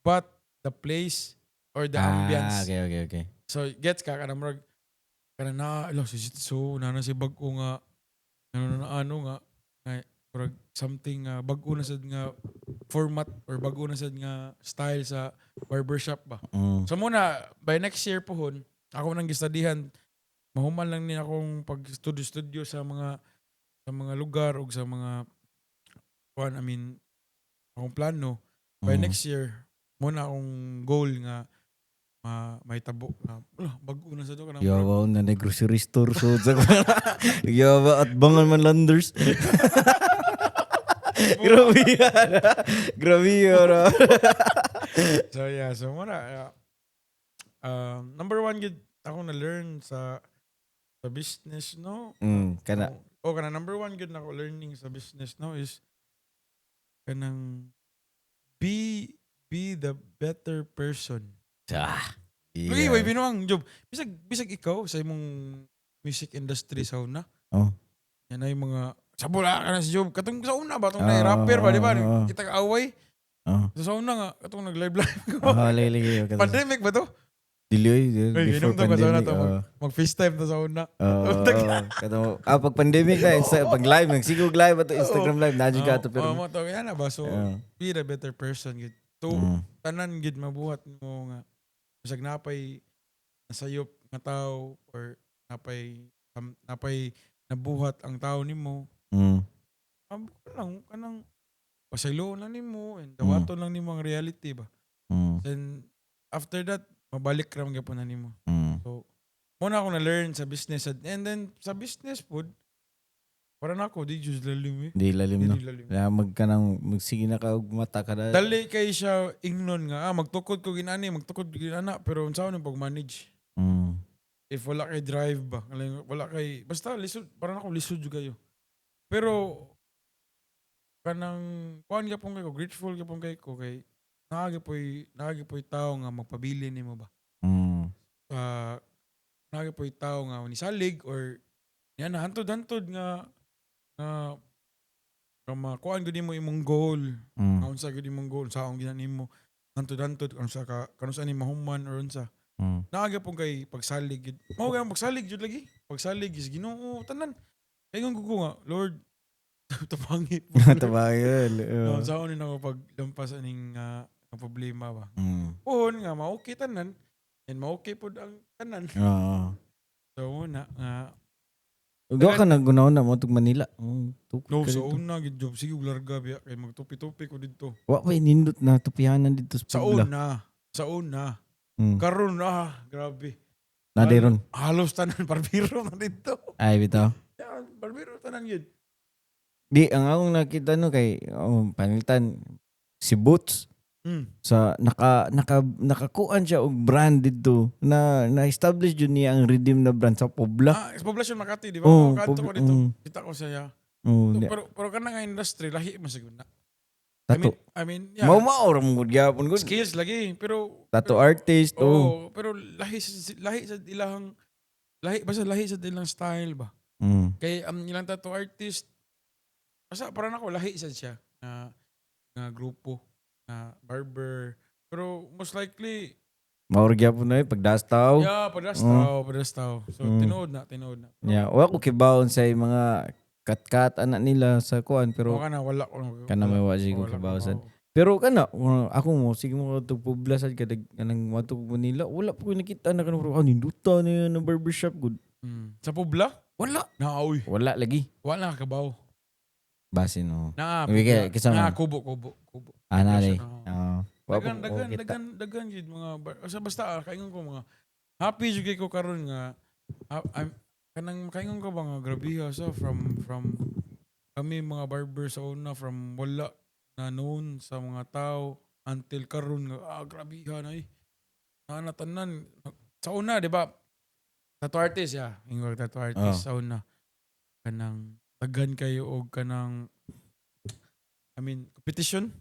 but the place or the Ah, ambience. okay. So gets ka kana murag Kanang na alo si so na na si bag-o nga ano na ano nga nga murag something nga bag-o na sad nga format or bag-o na sad nga style sa barbershop ba. So muna by next year pohon ako nang gistudihan, mahuman lang ni akong pag studio studio sa mga lugar ug sa mga kuan, I mean, akong plano by next year mo na akong goal nga ma mahitabo nga wala bag-o na sa to kanang Yawa na na grocery store so sa. Yawa at bangan man Landers. Grabe yan. Grabe yan. So yeah, so muna number one gid ako na learn sa business, no? Kana. O kana number one gid nako learning sa business, no, is kanang be the better person. Lagi way binuang job. Bisag ikaw sa imong music industry sa una. Yan ay mga sabula ka na si Job. Katong sa una ba tong na rapper ba, di ba? Kita ka away. So sa una nga katong nag live live ko. Ah, lagi lagi. Pandemic ba to? Dili oy, Uy, before ginom to ka sa una pandemic. to. Mag FaceTime to sa una. Oo. Kato, pag pandemic na, pag live, nagsigog live ato Instagram live, na ka ato pero. Oh, mo to yan na ba? So be the better person gid. To tanan gid mabuhat mo nga bisag napay nasayop nga tao or napay nabuhat ang tao nimo, lang kanang pasayloon lang nimo and dawaton lang nimo ang reality ba. Then after that mabalik ra man gyapon na nimo. So mo na ako na learn sa business and then sa business pod para na ako di jud lalim eh. Di lalim, no. Di lalim. Kaya magkanang magsige na ka og mata kada. Dali kay siya ingnon nga magtukod ko ginani, magtukod ko ginana, pero unsa man pag-manage if wala kay drive ba, wala kay basta lisod para nako, lisod jud kayo. Pero kanang kuan gyapon kay ko, grateful gyapon kay ko kay naa gyupoy tao nga magpabili nimo ba. Naa gyupoy tao nga nisalig or yan hantod-hantod nga nga nga makuan gud nimo imong goal. Nga unsa gud imong goal sa akong ginanimo hantod-hantod unsa ka kanus ani mahuman or unsa. Naa gyapon kay pagsalig gid mao gay pagsalig jud, lagi pagsalig is Ginoo tanan kay ko nga, "Lord, tabangi." Tabagay. No, sa ni nako paglampas aning nga problema ba. Pohon nga ma-okay tanan and ma-okay pod ang tanan. So muna nga. Ugaw ka na gunaon na mo tug Manila. Oh, tukod No ka sa dito. una gid job sige og larga biya kay magtupi-tupi ko didto. Wa pa nindot na tupihanan dito sa Sa Pobla. una, sa una. Karon grabe. Na ron. Halos tanan barbero na didto. Ay, bitaw. Yeah, barbero tanan yun. Di ang akong nakita no kay, oh, panilitan si Boots sa naka nakakuan siya og brand didto na na-establish jud niya ang Redeem na brand sa Pobla. Ah, sa Poblacion Makati, di ba? Oh, Oh, kadto ko dito. Kita ko siya. Oh, So, pero kana nga industry lahi man siguro na. I tato. mean, yeah. Mao mao ra mo gud gyapon gud. Skills lagi, pero Tattoo artist, oh. Oh, pero lahi sa ilahang lahi basta lahi sa ilang style ba. Kay ang ilang tattoo artist basta para nako lahi sad siya nga nga grupo na barber. Pero most likely Mao ra gyapon na eh, pagdastaw. Yeah, padas tao, padas tao. So tinuod na, tinuod na. Yeah, wa ko kibawon sa mga kat-kat anak nila sa kuan pero Pero kana wala ko. Kana may wa siya ko wala kibaw sad. kabaw. Pero kana ako mo sige mo to Pobla sad kada kanang moadto ko Manila, wala pa ko nakita na kanang ninduta na yan ng barbershop gud. Sa Pobla? Wala. Na oy. Wala lagi. Wala na kabaw. Base no. Na, Uy, kisa na man. Kubo, Kubo, Kubo. Ah, na Siya di. na. Oo. Wa pa Dagan, ko dagan, kita. dagan, dagan gid mga bar. Basta kaingon ko mga happy jud kay ko karon nga I'm kanang kaingon ko ba nga grabe sa from kami mga barber sa una, from wala na known sa mga tao until karon nga grabe na eh. Na tanan sa una, di ba? Tattoo artist ya, ingon tattoo artist sa una kanang daghan kayo og kanang, I mean, competition.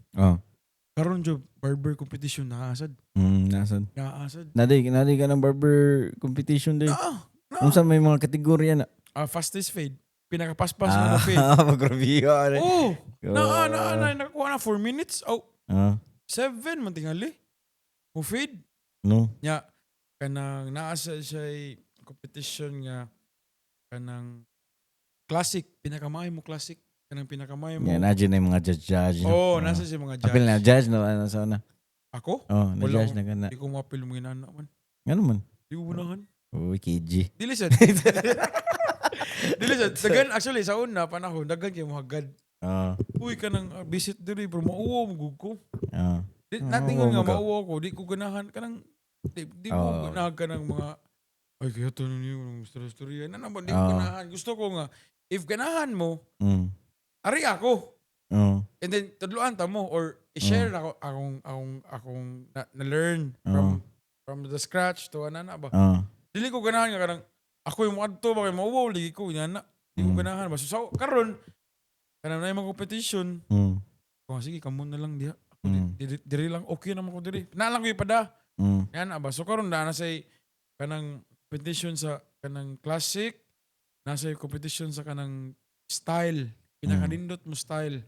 Karon job barber competition naasad. Nasan? Naasad. Naday ka ng barber competition day. Ah, Unsa may mga kategorya na? Ah, fastest fade. Pinakapaspas nga na fade. Ah, grabe ka. Oh, naa naa na nakakuha na 4 minutes. Oh, 7 man tingali. Mo fade. No. Nya kanang naa sa siya competition nga kanang classic, pinakamaayo mo classic, kanang pinakamaayo mo. Yeah, na na yung mga judge judge, no? Oh, nasa si mga judge. Apil na judge no ano sa una. Ako? Oh, na Wala judge ko. na kana. Di ko maapil mo inana man. Ngano man? Di ko bunahan. Uy, KG. Dili sad. Dili sad. Daghan actually sa una panahon daghan kay mo hagad. Uy, kanang visit diri pero mauwaw mo gud ko. Di, natingon mauwaw nga mo ka. mauwaw ko, di ko ganahan kanang di mo ganahan kanang mga ay kaya to niyo ng story story. Na naman di ko ganahan. Gusto ko nga if ganahan mo, ari ako. And then tudloan ta mo or i-share ako akong na learn from the scratch to ana na ba. Dili ko ganahan nga kanang ako yung moadto ba kay mauwaw lagi ko ingana. Di ko ganahan ba. So, sa karon kanang na mga competition, ko sige kamo na lang diha. Ako diri lang okay naman ko diri. Na lang ko ipada. Yan ba. So karon na say kanang competition sa kanang classic, nasa competition sa kanang style, pinakanindot mo style.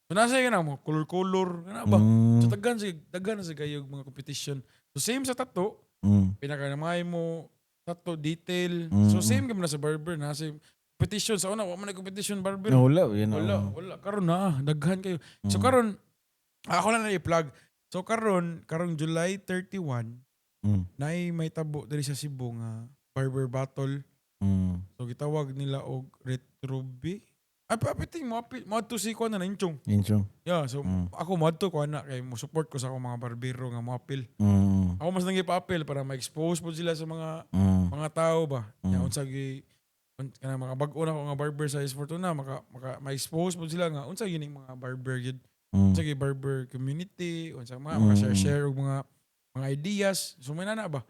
So nasa kanang mga color-color, kana ba? So daghan sa kayo mga competition. So same sa tattoo, pinakanamay mo tattoo detail. So same gyud na sa barber, nasa competition sa una wa man na competition barber. No, wala yun. Wala, wala. Karon na, daghan kayo. So karon ako lang na i-plug. So karon, karong July 31, naay may tabo diri sa Cebu nga barber battle. So gitawag nila og Retrobi. Ay, papiting mo mo adto si kuan na Inchong. Inchong. Yeah, so ako mo adto ko ana kay mo support ko sa akong mga barbero nga moapil. Ako mas nang ipa-apil para ma-expose po sila sa mga mga tao ba. Nya unsa gi kanang mga bag-o na ko nga barber sa S Fortuna maka ma-expose po sila nga unsa gyud ning mga barber gyud. Unsa gyud barber community, unsa mga maka-share og mga ideas. So may nana ba?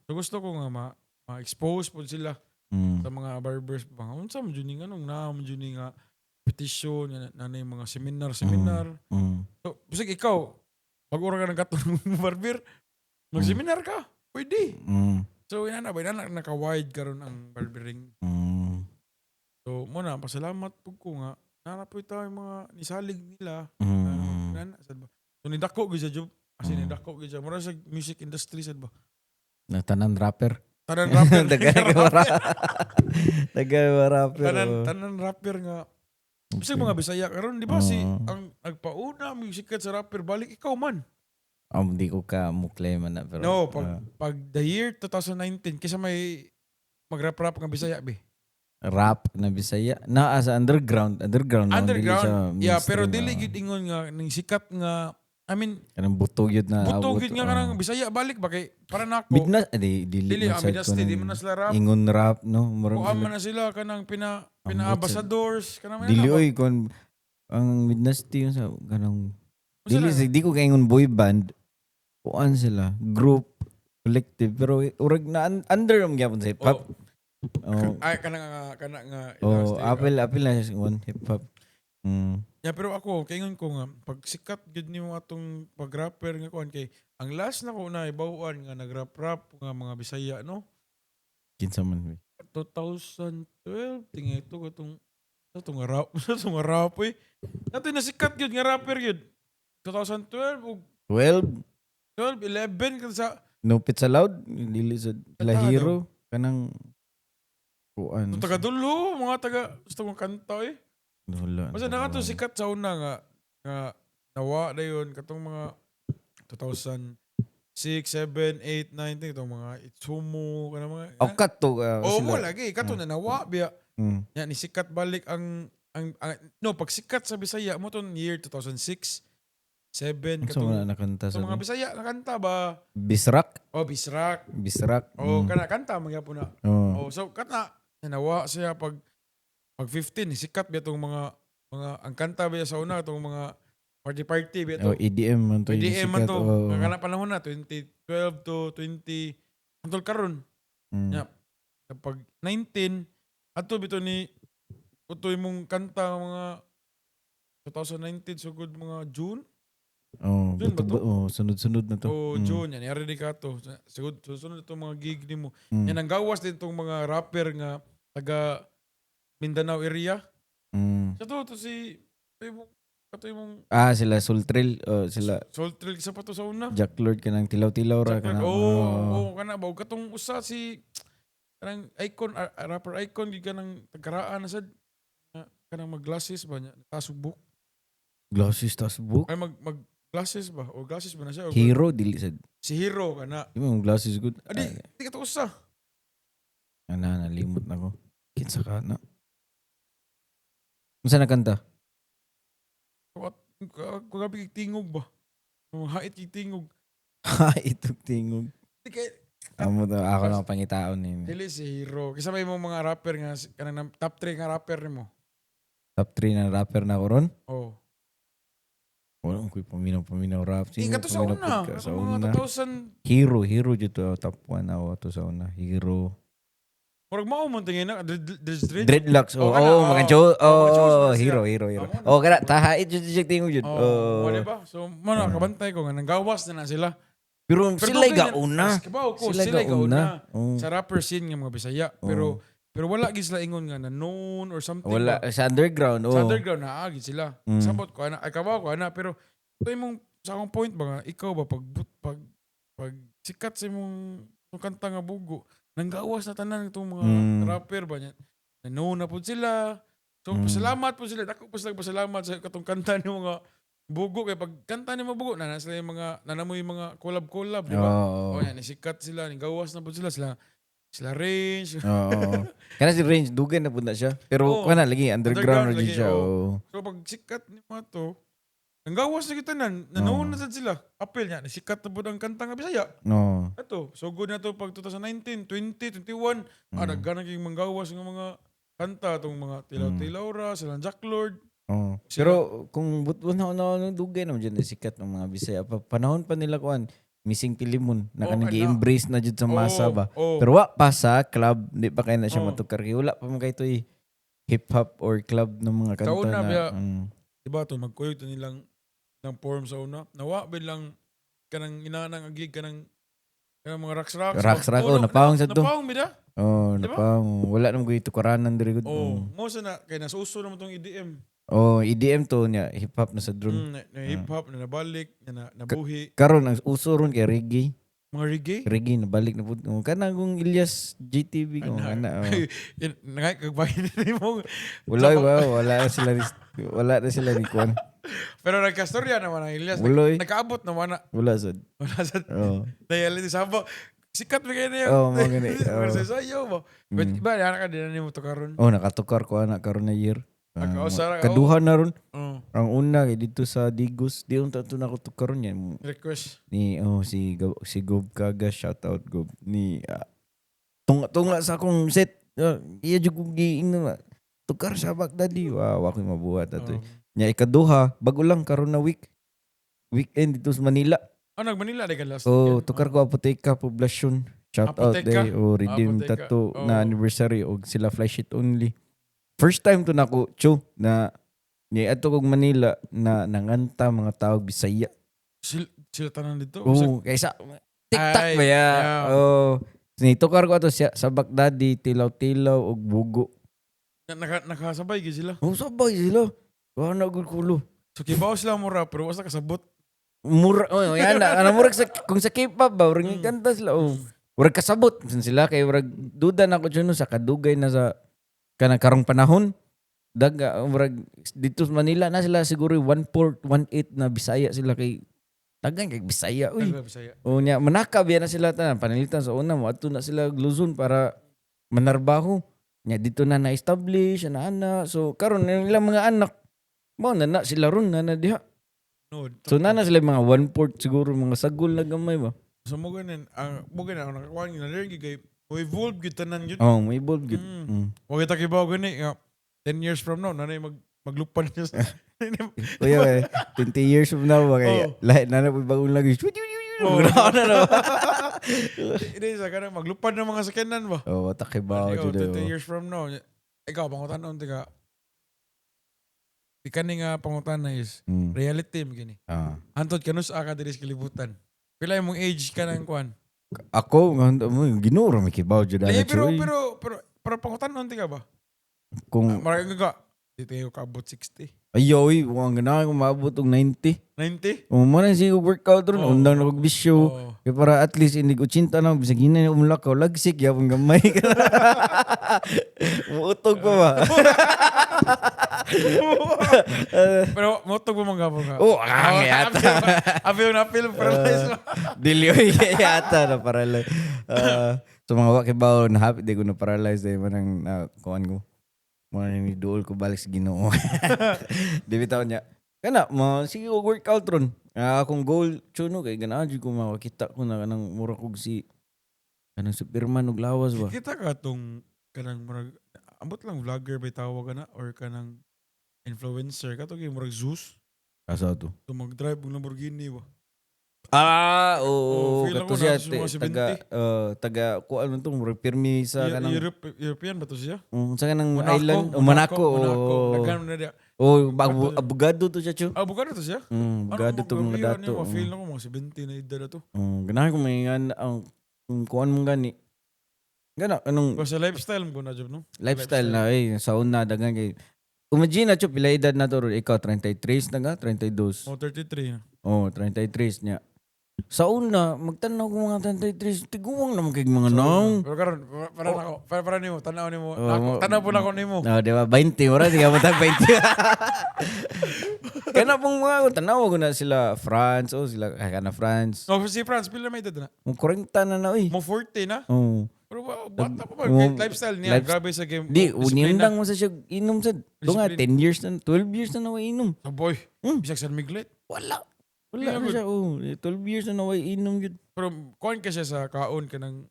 So gusto ko nga ma-expose po sila sa mga barbers mga unsa man jud ning anong naa man jud ni nga competition nga na na yung mga seminar seminar. So bisag ikaw bag-o ra ka ng katong barber, mag-seminar ka. Pwede. So inana ba inana naka-wide karon ang barbering. So mo na pasalamat pud ko nga naa po tayo mga nisalig nila. Nana sad ba. So nidako gyud siya job. As in nidako gyud siya. Mura sa music industry sad ba. Na tanan rapper. Tanan rapper. Daghan ka Daghan ka rapper. Tanan Oh. tanan rapper nga bisag mga Bisaya karon di ba si Oo. ang nagpauna mo sikat sa rapper balik ikaw man. Di ko ka mo-claim na pero No, pag the year 2019 kaysa may mag-rap-rap nga Bisaya be. Rap na Bisaya. Na sa underground, underground no, dili Underground. siya Yeah, pero mainstream, dili ah. gyud ingon nga ning sikat nga, I mean, Kanang butog yun na butog abot, gyud nga kanang Bisaya balik ba kay para nako. Midna, eh, di, dili, Dili man ang sad Midnasty, ko di nang man na sila rap. ingon rap no, murag Kuha sila. man na sila kanang pina Ambot pina-ambassadors kanang Dili oy kon ang Midnasty yun sa kanang Unsa dili na? di ko kaingon boy band. Kuan sila, group, collective pero urag na under ang gyapon sa hip hop. Oh. Oh, Ay kana nga oh, industry. apil apil na siya sa hip hop. Yeah, pero ako kaingon ko nga pag sikat gyud nimo atong pag-rapper nga kuan kay ang last na ko na ibawaan nga nag-rap-rap nga mga Bisaya no. Kinsa man be? 2012 tingay ito katong sa tong nga rap sa tong nga rap eh. Nato na sikat gyud nga rapper gyud. 2012 ug 12. 12 11 kan sa No Pizza Loud, dili sa La Kanta Hero kanang kuan. So, taga dulo, mga taga gusto kong kanta eh. Wala. Basta na to sikat sa una nga nawa na yun katong mga 2006, 7, 8, 9 itong mga Itsumo kanang mga Oh, kato Oh, sila. mo lagi kato na nawa biya. Ya ni sikat balik ang no pag sikat sa Bisaya mo ton year 2006, 7 Unsa katong man na nakanta sa sa mga Bisaya nga kanta ba? Bisrak, Oh, Bisrak. Bisrak. Oh, kana kanta magyapon na. Oh. Oh, so kana nawa siya pag 15 ni sikat biya tong mga ang kanta biya sa una tong mga party party biya to. Oh, EDM man to. Yung EDM man sikat, to. oh. Nga kana panahon na 2012 to 20 antol karon. Yeah. Pag 19 ato bito ni utoy mong kanta mga 2019 sugod mga June. Oh, June ba buto, to? oh, sunod-sunod na to. O June yan yari ni kato. Sugod susunod itong mga gig nimo. Yan ang gawas din tong mga rapper nga taga Mindanao area. Sa to si ito yung Ah, sila Sultril, oh, sila Soul Trail sa pa to sa una. Jack Lord kanang tilaw-tilaw ra Jack Lord. kanang. Oo, oh, kana ba? Ug katong usa si Kanang icon, rapper icon gid kanang tagkaraan na sad. Kanang mag-glasses ba niya? Taas og buhok. Glasses tas book. Ay, mag glasses ba? O glasses ba na siya? O, Hero dili sad. Si Hero kana. Di mo glasses good. Adi, di ka to usa. Ana, nalimot na ko. Kinsa ka na? Unsa na kanta? Kagabi kay tingog ba? Mga hait kay tingog. Ha, itong tingog. Di kay Amo to, ako lang pangitaon ni. Dili si Hero. Kisa may mong mga rapper nga kanang top 3 nga rapper nimo. Top 3 na rapper na ko ron. Oh. Wala ko paminaw paminaw rap. Di ka to sa Paminaw una. pud ka sa Sa mga una. 2000. Hero, Hero dito top 1 ako to sa una. Hero. Murag mao man tingin na Dread. Dreadlocks. Oh, Oh, kana, oh, oh. mga Joe. Oh, mga Oh, Joes na siya. Hero, Hero, Hero. Oh, mo na. Oh, kana tahait jud siya tingog jud. Oh, Oh. wala ba? So, mo na kabantay ko nga nanggawas na na sila. Pero Pero sila dugay na- gauna. Mas kabaw ko, Sila sila gauna. gauna. Oh. Sa rapper scene nga mga Bisaya. Pero pero wala gid sila ingon nga na known or something Wala ba. sa underground. Oh. Sa underground naa gid sila. Sabot ko ana, ay kabaw ko ana, pero ito imong sa akong point ba nga ikaw ba pag sikat sa imong imong kanta nga "Bugo", nanggawas na tanan itong mga rapper ba niya. Na known na pud sila. So pasalamat po sila. Dako po sila pasalamat sa katong kanta ni mga "Bugo" kay pag kanta ni mga "Bugo" na sila yung mga nanamo yung mga collab-collab, di ba? Oo. Oh, yan, sikat sila, gawas na po sila, sila sila Range. Oo. Kana si Range dugay na pud na siya. Pero Oo. kana lagi underground Underground na jud lagi, siya. oo. Oo. So pag sikat ni mga to, ang gawas na kita nan, nanoon na sad sila. Apil niya, sikat na pud ang kanta nga Bisaya. No. Ato, so good na to pag 2019, 20, 21, daghan na kayong manggawas ng mga kanta tong mga Tilaw-Tilaw ra, sila Jack Lord. Oo. Pero kung butvon na na dugay na jud na sikat ng mga Bisaya. Pa, panahon pa nila kuan Missing Pilimon na Oo, kanang kana. gi-embrace na jud sa masa ba. Oo. Pero wa pa sa club, di pa kay na siya Oo. matukar kay wala pa man kay to'y hip hop or club ng mga kanta Sa una, na. biya. Diba to magkuyog to nilang ng form sa una. Nawa lang kanang inanang agig kanang kanang mga rocks rocks. Rocks rocks, oh, napawong sa to. Napawong bida. Oh, Di ba? napang wala naman ko tukaranan diri gud. Oh, mo sa na kay nasuso naman tong EDM. Oh, EDM to niya, hip hop na sa drum. Na hip hop na nabalik, na nabuhi, Karon ang uso ron kay reggae. Mga reggae. Reggae nabalik na pud. Oh, kanang kung Ilyas GTV ko Ana. ana. Oh. Yan, nangay kagbahin ni mo. Wala ba, wala na sila ni kuan. Pero nagkastorya naman ang Ilyas. Wala eh. Nakaabot naman na. Wala sad. Wala sa Oh. dahil ni Saba. Sikat ba kayo niya? Oh, mga gani. Pero Oh. sa sayo ba? But iba, yan ka din na mo to karon. Oh, nakatukar ko ana karon na year. Ah, Ako, sara, oh. kaduha na ron. Oh, Ang una kay dito sa Digos, di unta to nako tukaron yan. Request. Ni oh si Gob Kaga, shout out Gob. Ni tunga tunga sa akong set. Iya jud kong giingnon na. "Tukar sa Baghdadi." Wow, wa ko'y mabuhat ato. Oh. Nya ikaduha, bago lang karon na week. Weekend dito sa Manila. Oh, nag Manila di ka last Oh, weekend? tukar ko Apotheka Poblacion. Shout out Apotheka? day oh Redeem Apotheka. Tattoo Oh. na anniversary og sila Fly Shit Only. First time to nako chu na ni ato kog Manila na nanganta mga tao Bisaya. Sila tanan dito. Oh, kaysa TikTok Ay, ba ya? yeah. Oh, ni tukar ko ato siya sa Baghdadi, Tilaw-tilaw og Bugo. Nakasabay gyud sila. Oh, sabay sila. Wala na gud kulo. So kibaw sila mo rap pero wala kasabot. Mura, oh, yan na. Ano, murag sa, kung sa K-pop ba, murag kanta sila. Oh. Murag kasabot sila kay murag duda na ko dyan, no, sa kadugay na sa kanang karong panahon. Daga, murag dito sa Manila na sila siguro 1/4, 1/8 na Bisaya sila kay tagan kay Bisaya uy. Taga Bisaya. O nya manaka biya na sila tanan panalitan sa una mo adto na sila Luzon para manarbaho. Nya dito na na-establish ana ana. So karon yung ilang mga anak mo na na sila ron na na diha. No, So na na sila mga 1/4 siguro mga sagol na gamay ba. So mo ganin ang mo ganin ang nakakuha na learn gyud kay mo evolve gyud tanan gyud. Oh, may evolve gyud. Wa kita kibaw gani nga 10 years from now nanay maglupan niya. Kuya, eh, 20 years from now ba kay lahat na na po bagong lagi. Oh. Wala na ba? Hindi sa kanang maglupad ng mga sakyanan ba? Oh, takibaw Ikaw, jud. 20 years from now, ikaw, pangutan tika. Di kani nga pangutana is reality mo gini. Hantod kanus ka diri sa kalibutan? Pila imong age ka nang kuan? Ako nga mo Ginoo ra may kibaw jud ana. Eh, pero Choy. pero pero pero pangutanon tika ba? Kung Marami ka dito kayo kaabot 60. Ayaw, uy, wang ganahan ko maabot og 90. 90? O mo na sige workout ron, Oo. undang na kog bisyo. Oo. Kaya para at least hindi ko 80 na bisag hinay na umlakaw, lagsik yapon gamay. Muutog pa ba? Pero motog mo manggapon ka. Oh, ang yata. Apil na apil paralyze mo. Dili oy yata na paralyze. So mga wa kay bawo na happy di ko na paralyze dahil man ang kuan ko. Mga ni duol ko balik sa Ginoo. Di bitaw niya. Kana mo sige og workout ron. Akong goal chuno kay ganahan jud ko makakita ko na kanang mura kog si kanang Superman og lawas ba. Kita ka tong kanang murag ambot lang vlogger ba tawag ka na or kanang influencer kato kay murag Zeus Asa to? to mag-drive og Lamborghini ba. Ah, oo, Oh, feel kato ako siya na sa mga 70. taga taga kuan man to murag pirmi sa kanang European ba to siya? Sa kanang island, oh, Monaco. Monaco. Oo. Daghan na diya. Oh, abogado to siya, chu. Ah, abogado to siya? Abogado to mga dato. Ano, feel na ko mga 70 na edad na to. Ganahan ko may ang kung kuan mong gani. Gana anong Basta lifestyle mo na job no? lifestyle na eh sa una daghan kay imagine na chu pila edad na to ron? Ikaw 33 na nga 32. Oh, 33 na. Oh, 33 niya. Sa una, magtanaw ko mga 33, tiguang naman kay mga naong. Pero karon para nako, para nimo, tanaw nimo. Oh, Tanaw po nako nimo. No, di ba? 20, mura, di ka mo tag 20. Kana pong mga tanaw ko na sila France, oh, sila ay, kana France. Oh, si France pila may edad na? Mo 40 na na oy. Mo 40 na. Oh. Pero bata pa ba? Oh, Lifestyle niya, grabe sa game. Di, Discipline na. unindang mo sa siya inom sa dunga Discipline. 10 years na, 12 years na naway inom. Oh, boy, bisag San Miguel. Wala. Wala Yeah, na siya. Oh, 12 years na naway inom yun. Pero kuan ka siya sa kaon ka ng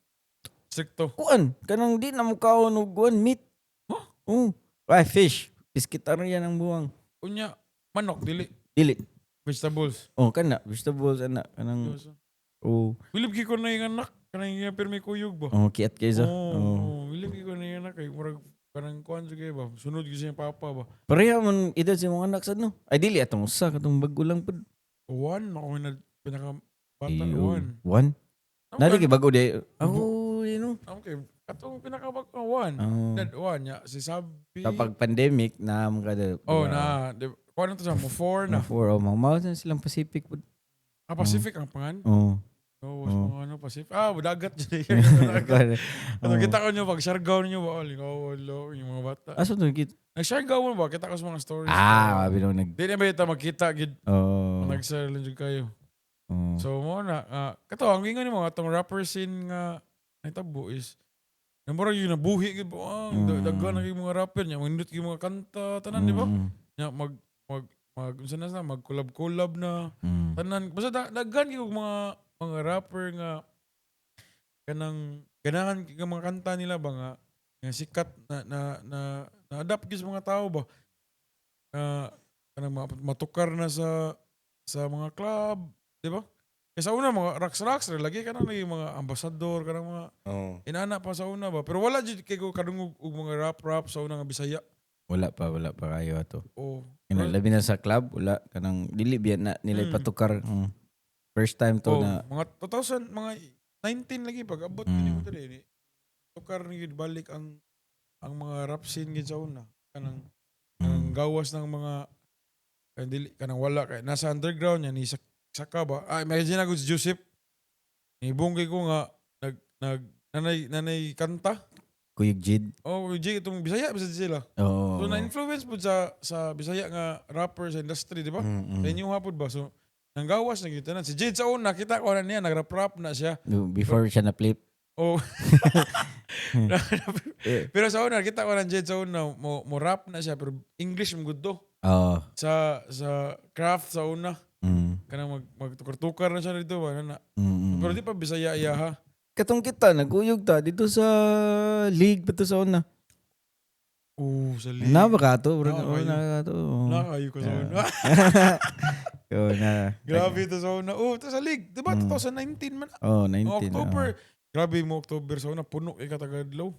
stricto. Kuan, kanang di na mo kaon og kuan meat. Huh? Oh, ay fish. Pescatarian ang buwang. Unya, manok dili, Dili. vegetables. Oh, kana vegetables ana kanang oh, Bilib ko na yung anak kanang yung pirmi kuyog ba. oh kiat kaysa. Oh, Oh. oh, bilib ko na yung anak kay murag kanang kuan jud ba. Sunod gyud siya papa ba. Pareha man edad sa mga anak sad no. Ay dili atong usa katong bago lang pud. One ako na pinaka bata Iyo. one. One. Nari kay bago di. Oh, you know. Okay, katong pinaka bago one. Oh. Dead one ya si Sabi. Kapag pandemic na mga kada. Oh na, di, kuan na to sa mo four na. Na four oh, mga na silang Pacific pud. Ah, Pacific ang pangan. Oh. Oh, Oh. mga ano Pacific. Ah, dagat jud. Ano kita ko nyo pag Siargao ninyo ba? Oh, lingaw, walo, yung mga bata. Asa to kit? Nag-Siargao mo ba? Kita ko sa mga stories. Ah, abi no nag Di na ba ito magkita gid Oh. nag-share lang jud kayo. Oh. So mo na kato ang ingon nimo atong rapper scene nga nahitabo is namura gyud nabuhi gyud ba ang daghan na gyud mga rapper nya manindot gyud mga kanta tanan di ba? Nya mag mag mag unsa na sa mag collab-collab na tanan basta daghan gyud og mga rapper nga kanang ganahan gyud ang mga kanta nila ba nga nga sikat na na na, na adapt gyud sa mga tao ba nga kanang matukar na sa mga club, di ba? Kaya sa una mga rocks rocks ra lagi kanang lagi mga ambassador kanang mga Oh. inana pa sa una ba pero wala jud kay ko kadungog og mga rap rap sa una nga Bisaya. Wala pa kayo ato. O Kana labi na sa club, wala kanang dili biya na nila ipatukar. First time to oh, na mga 2000 mga 19 lagi pag abot mo diri ni tukar ni gid balik ang mga rap scene gid sa una kanang kanang gawas ng mga kanang dili kanang wala kay nasa underground yan ni saka ba imagine ako si Joseph ni bungkay ko nga nag nag nanay nanay kanta. Kuyog Jid. Oh, Jay itong Bisaya bisa sila. Oh. So na-influence pud sa Bisaya nga rapper sa industry, di ba? Mm, Sa inyo hapon ba? So nanggawas na gyud tanan. Si Jade sa una kita ko na niya nagrap-rap na siya. Before siya na flip. Oh. Eh. Pero sa una kita ko na Jade sa una mo rap na siya pero English mo gud to. Oh. Sa craft sa una kanang magtukar-tukar na siya dito ba na. Pero di pa Bisaya iya ha. Katong kita nagkuyog ta dito sa league pa to sa una. Oh, sa league. Na ba ka to? Bro, Na, oh, kayo. na ka to. Oh. Na kayo ko sa una. Oh, na. Grabe to sa una. Oh, to sa league. Di ba 2019 man? Oh, 19. October. Grabe mo October sa una puno kay katagadlaw.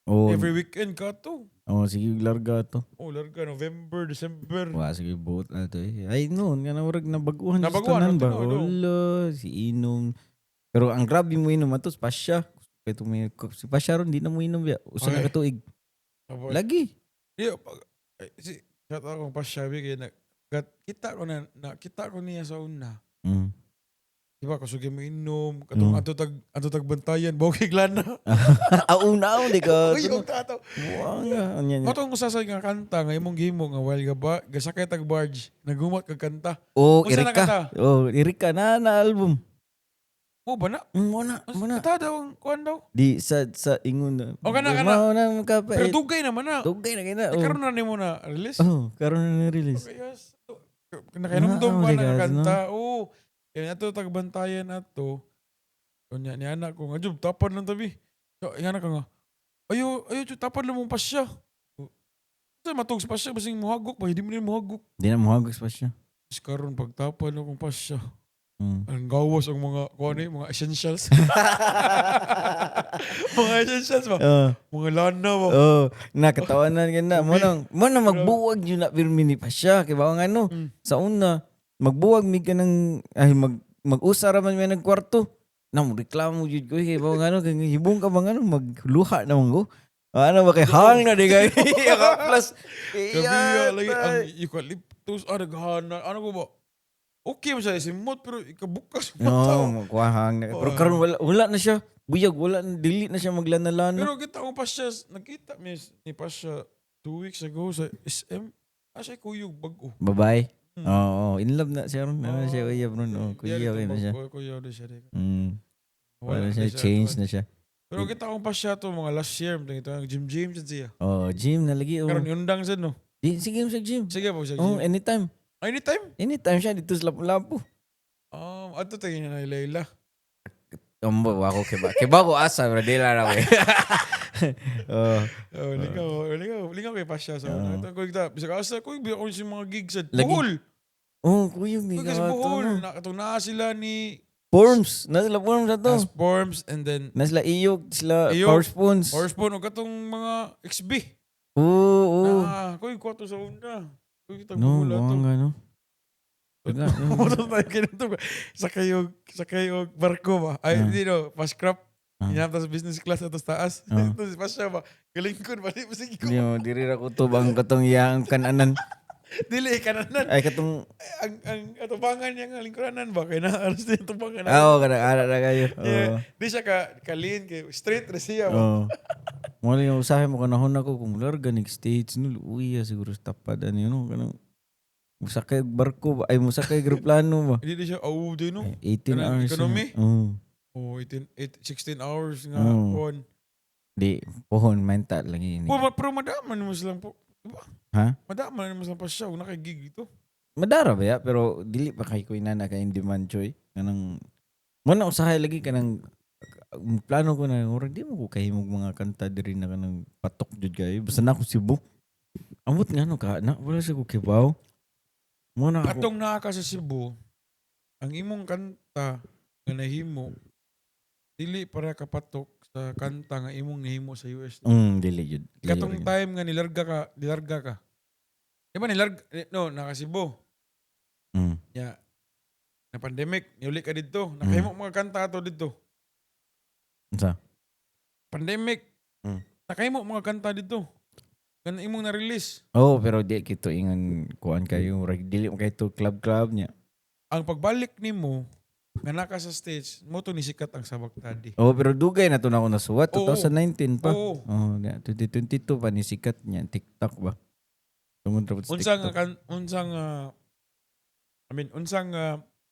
Oh. Every weekend ka to. Oh, sige larga to. Oh, larga November, December. Wa sige buot na to eh. Ay no, nga na murag nabaguhan sa Nabaguhan, tanan ba. no, tinuod, oh. Wala, si inom. Pero ang grabe mo inom ato pasya. Kay may si pasya ron di na mo inom ya. Usa na Ay. ka tuig. Tapos, Lagi. Di, ay, si Shout out akong pasya bi kay na kita ko na, nakita ko niya sa una. Di ba kusog mo inom katong ato tag bantayan bawag lana. Ah, una di ka. Uy, yung tato. Buang nga. Anya niya. Mao tong usa sa nga kanta nga imong gihimo nga while ga ba gasakay tag barge, nagumat kag kanta. Oh, Unsa na Erika. kanta? Oh, Erika na na album. Mo ba na? Mo na, mo na. Kanta daw ang kuan daw. Di sa ingon na. Oh, kana, kana. Mao na makapait. Pero dugay naman na. Dugay na kay na. Eh, Oh. karon na nimo na release. Oh, karon na ni-release. Okay, yes. Nakainumdum Ah, pa oh, na guys, kanta. Oo. Kaya ato tagbantayan ato. Unya ni anak ko nga jub tapad lang tabi. So, ingana ka nga. Ayo, ayo jub tapad lang mong pasya. Sa matug sa pasya basing muhagok ba, hindi mo na muhagok. Di na mohagos pa siya. Tapos karon pagtapad akong pasya. Ang gawas ang mga kuan eh, mga essentials. Mga essentials ba? Oh. Mga lana ba? Oh, nakatawanan ka na. Mo nang magbuwag yun na pirmi ni pa siya. Kay bawang ano, sa una, magbuwag mi ka ng, ay, mag-usa ra man mi nagkwarto. Na, mo reklamo jud ko. Kay bawang ano, kay hibong ka bang ano, magluha naman ko. Ano ba kay hang na di kay plus. Gabi Iya, lagi ang eucalyptus ah naghana. Ano ko ba? Okay man siya simot pero ikabukas mata. No, magkuha hang na. Pero karon wala na siya. Buyag wala na, dili na siya maglanalana. Pero kita ko pa siya, nakita mi ni pa siya 2 weeks ago sa SM. Ah, siya kuyog bago. Bye-bye. Oo, oh, in love na siya ron. Ano siya, kuya bro. Oh, kuya Yeah, na siya. Kuya na siya. Wala na siya, change na siya. Pero kita ko pa siya to mga last year. Ito ang gym gym siya siya. Oh, gym na lagi. Oh. Karon yundang siya no. Di, sige sa gym. Sige po siya Oh, gym. anytime. Anytime. Anytime siya dito sa Lapu-Lapu. Ato tayo na Leila. Ambo ako kay ba. Kay ba ko asa bro, di lang ako. Oh. Oh, lingaw, lingaw, lingaw kay pa siya sa una. Ito ko kita bisag asa ko biya ko sa mga gigs sa Lagi. Bohol. Oh, kuyog ni Kuy kasi ka Bohol to. na katong naa sila ni Forms, na sila forms na to. As Forms and then Na sila iyog, sila Iyog. power spoons. Horse Bone o katong mga XB. Oo, oo. Ah, kuy ko to sa una. Kuy kita No, Bohol ato. buwang ano. Moto tayo kinatong sa kayo barko ba? Ay, hindi no, pa-scrap. Inam sa business class ato sa taas. Tapos pa siya ba? Galingkon ba? Di ba sige ko. Di mo, diri ra ko to bang katong iyang kananan. Dili kananan. Ay katong Ang atubangan niya nga lingkuranan ba? Kaya na alas din atubangan. Ah, oo, kana ara na kayo. Oo. Yeah. Di siya ka kalin kay straight ra siya ba? Oo. Mo lang yung usahay mo kanahon ako kung larga nig States no luwi ya siguro sa tapad ano yun no kanang musakay og barko ba ay musakay og eroplano ba. Hindi di siya oh di no. 18 Kanang hours. economy? Oo. Oh, 18, 8, 16 hours nga Oo. kuan. Di pohon mental lagi ni. Oh, pero madaman mo silang po. Diba? Ha? Madaman mo silang pa siya. Kung nakagig ito. Madara ba ya pero dili pa kay ko inana kay in demand choy kanang mo na usahay lagi kanang ang plano ko na murag di mo ko kahimog mga kanta diri na kanang patok jud kayo basta na ako Cebu. Amot nga no ka na wala sa ko kibaw. Mo na ako. Atong naa ka sa Cebu, ang imong kanta nga nahimo dili para kapatok sa kanta nga imong nahimo sa US. Dili jud. Dili Katong jud. time nga nilarga ka, nilarga ka. Di ba nilarga eh, no, naka Cebu. Ya. Na pandemic, niuli ka didto. Nakahimo mga kanta ato didto. Unsa? Pandemic. Nakahimo mga kanta didto. Kanang imong na-release. Oh, pero di kito ingon kuan kayo murag dili mo kay to club club niya. Ang pagbalik nimo nga naka sa stage, mo to ni sikat ang Sabak Tadi. Oh, pero dugay na to na ako nasuwat Oo. 2019 pa. Oo. Oh, 2022 pa ni sikat niya TikTok ba. Tungod ra sa Unsa nga TikTok. kan unsa nga I mean, unsa nga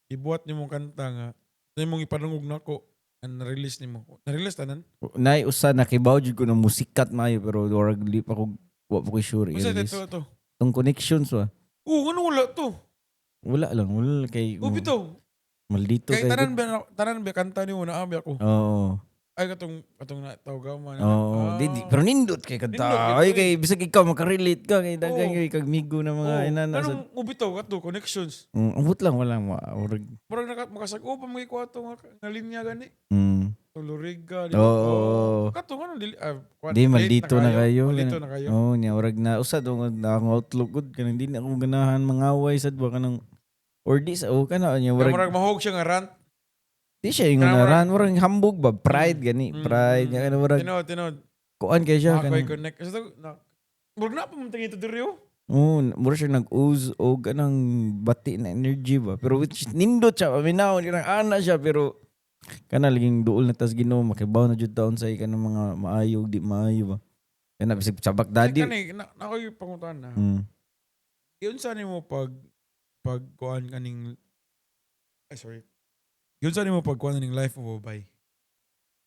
ibuhat nimo kanta nga nimong ipadungog nako nga na-release nimo. Na-release tanan? Nay usa na kibaw jud ko ng musikat maayo pero murag di pa ko wa pa ko sure Unsa i-release. ito to? Tong connections ba? Oo, ano wala to? Wala lang, wala lang kay Oh, bitaw. maldito Kay kay. tanan ba kanta nimo na abi ako. Oo. Ay katong na tawag man. Oo, Ah. di, pero nindot kay kanta. Nindot kay Ay kay bisag ikaw makarelate ka kay daghan Oo. kay kag migo na mga Oh, inana sa. anong ubitaw kato connections? Ambot lang wala mo. Murag Murag naka makasag-o pa mga kwato nga linya gani. Toloriga di Oo. ba? Oo. Kato nga dili ah, Di late maldito na kayo. Maldito na kayo. Oo, niya murag na usa do na akong outlook gud kanang di na ako ganahan mangaway sad ba kanang or di sa o kana niya Murag, murag murag mahog siya nga rant. di siya ingon Kanang na murag- ran murag hambog ba pride gani pride niya kana murag Tinod, tinod. kuan kay siya Ako'y kanang connect. Kasi to, na, murag na pa man tingin ito diri oh. Oh, mura siya nag-ooze o kanang bati na energy ba. Pero which nindot siya, paminaw, kanang ana siya, pero kana laging duol na tas Ginoo, makibaw na jud taon sa kanang mga maayo di maayo ba. Kana bisag Sabak Daddy. Kani na, na ako yung pangutan na. Giunsa nimo pag kuan kaning, ay, sorry. Giunsa nimo pag kuan kaning Life of a Bai?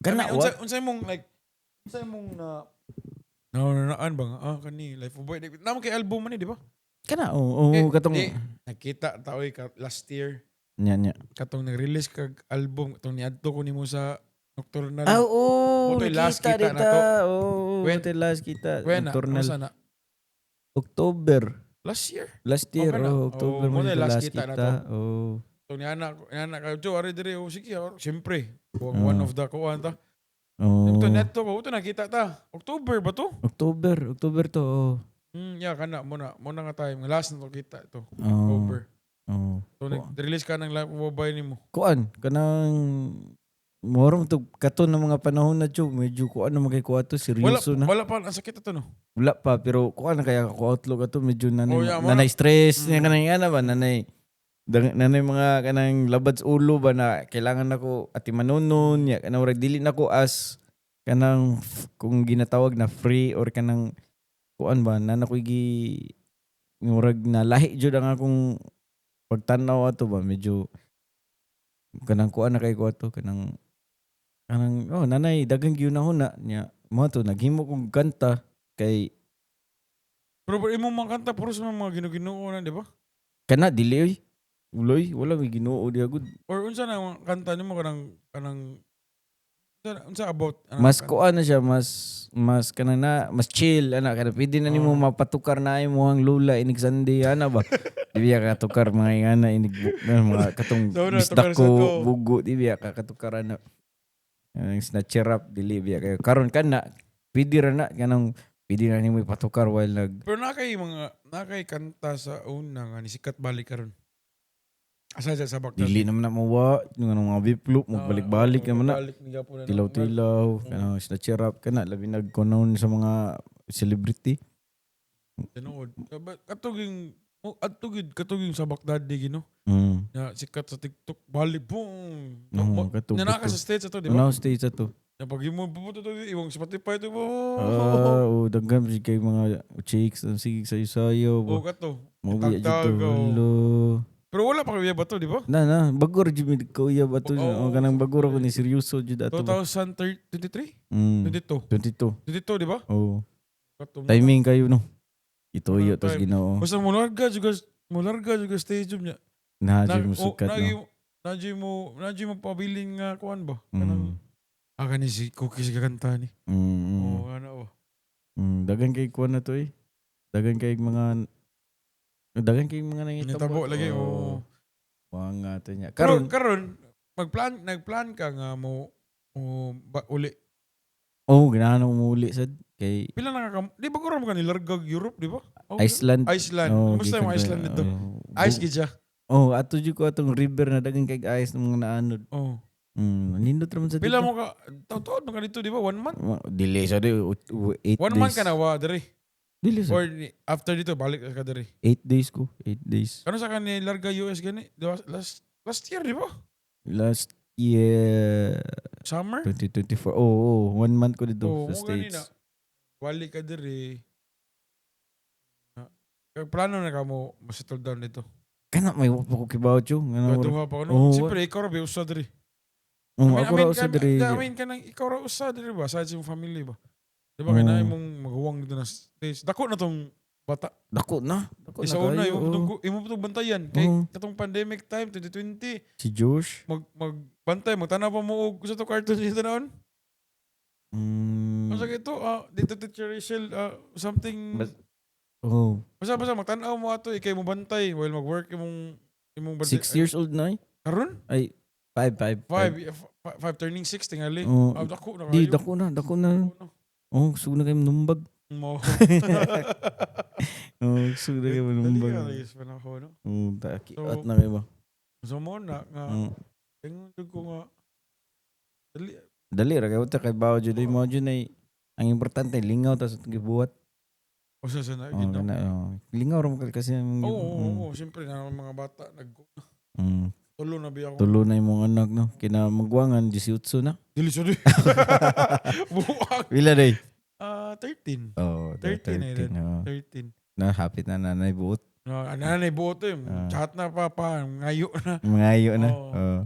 Kana I mean, unsa what? Unsa imong like unsa imong na naan ba nga kani Life of a Bai? Namo kay album man ni, di ba? Kana, oh, Eh, katong di, nakita taoy ka last year Nya nya. Katong nag-release kag album, katong niadto ko nimo sa Nocturnal. Ah, oo, Mo to'y last nakita kita na dita. to. Oo, mo last kita. When na? Nocturnal. Unsa na? October. Last year. Last year, Okay na. oh, October Oh, mo mo dito last last kita na kita. Oh. So niana niana ka Jo ari dire, oh sige, oh, siyempre. Ah. One of the kuan ta. Oh. Ito neto ko, ito nakita ta. October ba to? October, October to. Oh. Yeah, kana mo na nga time. Last na to kita ito. Oh. October. Oh. So nag-release ka ng Life of a Bai nimo. Kuan kanang morong to kato na mga panahon na jo, medyo kuan na magay kuha to Wala seryoso na. wala pa ang sakit ato, no. Wala pa, pero kuan na kaya ako outlook ato medyo nanay Oh, yeah, mo nanay stress niya kanang ana ba, nanay nanay mga kanang labad sa ulo ba na kailangan nako ati manunon ya, kanang murag dili nako as kanang kung ginatawag na free or kanang kuan ba na nako gi murag na lahi jud ang akong pagtan-aw ato ba, medyo kanang kuan na kay ko ato, kanang kanang oh, nanay daghang gyud na niya mo to naghimo kog kanta kay Pero imong mga kanta puro sa mga Ginoo-Ginoo na, di ba? Kana dili oy. Uloy, wala may Ginoo di agud. Or unsa na ang kanta nimo, kanang kanang unsa about anang Mas kanta? kuan na siya, mas mas kanang na mas chill ana, kana pwede na nimo Oh. mapatukar na imong lula inig Sunday ana ba. Di biya ka tukar mga ingana inig na mga katong So, na, tukar bisdak ko sa to. bugo, di biya ka katukar ana. Ang snatcher up dili biya kayo. Karon kana pwede ra na kanang pwede na nimo ipatukar while nag Pero na kay mga na kay kanta sa una nga nisikat balik karon. Asa sa Sabak Daddy? Dili naman na mawa nga mga biplop mo balik-balik naman na. Balik ni gapon na. Tilaw-tilaw, kanang snatcher up kana labi nagkunon sa mga celebrity. Tinuod. Katuging oh, adto gid katuging Sabak Daddy gino. Na sikat sa TikTok balik boom. Oo, kato, Na naka kato. sa States ato, di ba? Ano stage ato? Na pag imo pupunta to imong Spotify to. Ah, oh, daghan si kay mga chicks ang sige sayo-sayo. Oh, kato. Mo biya tagtag, dito. oh. Hello. Pero wala pa kayo ba to, di ba? Na na, bago ra jud mi ko iya ba to? Oo. Oh, kanang bago ra ko ni seryoso jud ato ba. 2023? 22. 22. 22, di ba? Oh, Kato mo. timing kayo no. Ituyo Ano tas time? Ginoo. Basta mo larga juga stadium niya. Na jud mo sukat no. Nagi mo pabiling nga kuan ba? Kanang ah kani si Cookies gakanta ni. Oh, ano ba? Daghan kay kuan na to eh. Daghan kay mga nangitabo. Nitabo lagi, oh. Mga to niya. Karon Karon, karon nagplan ka nga mo ba, uli. Oh, ganahan ako muuli sad kay Pila na ka, di ba karon ka nilargag Europe, di ba? Oh, Iceland. Iceland. Oh, Kumusta yung gikan Iceland dito? Oh, Ice gid siya. Oh, ato jud ko atong river na daghan kay ice ng mga naanod. Oh. Nindot ra man sa Pila dito. mo ka taon ka dito, di ba? One month? Dili sa di 8 One days. month ka na wa diri. Dili sa Or after dito balik ka diri. 8 days ko, 8 days. Kano sa kani larga US gani? Di ba? Last last year, di ba? Last year Summer? 2024. Oh, one month ko dito Oh, sa mo gani na. States. Balik ka diri. Ah, kaya plano na ka mo settle down dito. Kana may wa pa ko kibaw chu. Ngano. Duha pa ko no. Oh, Siyempre ikaw ra ba usa diri. Oh, ako ra usa diri. I mean kanang ikaw ra usa diri ba sa imong family ba? Di ba kay Oh. na imong maghuwang dito na States. Dako na tong bata. Dako na. Dako na Isa una kayo, imo oh. tong imo tong bantayan kay Oh. katong pandemic time 2020 Si Josh. mag magbantay magtanaw pa mo og sa to cartoon dito naon. Unsa kay to? Ah, dito Teacher Rachel, something. Oh, Basta basta magtan-aw mo ato ikay mo bantay while mag-work imong imong bantay. 6 years old na eh. Karon? Ay, 5, 5. 5, 5 turning 6 tingali. Oh, Ah, dako na di, kayo. dako na, dako na. Oh, sug na kayo numbag. Mo. Oh, sug na kayo Dali numbag. ka lagi sa panahon, no? Oh, taki So, at na kayo ba? So mo na nga Oh. ingon jud ko nga dali. Dali ra kayo ta kay bawo jud ay mo jud ay ang importante lingaw ta sa itong gibuhat. Usa sa na, Oh, gid, no? kana, oh. Lingaw ra mo kasi ang Oo, siyempre na ang mga bata nag tulo na biya ako. Tulo na imong anak, no. Kina magwangan 18 na. Dili sa di. Buwag. Pila day? Ah, 13. Oh, 13 na 13. Oh. 13. Na hapit na nanay buot. No, ano na buot eh. Ah. Chat na pa pa, ngayo na. Mangayo na. Oo. Oh.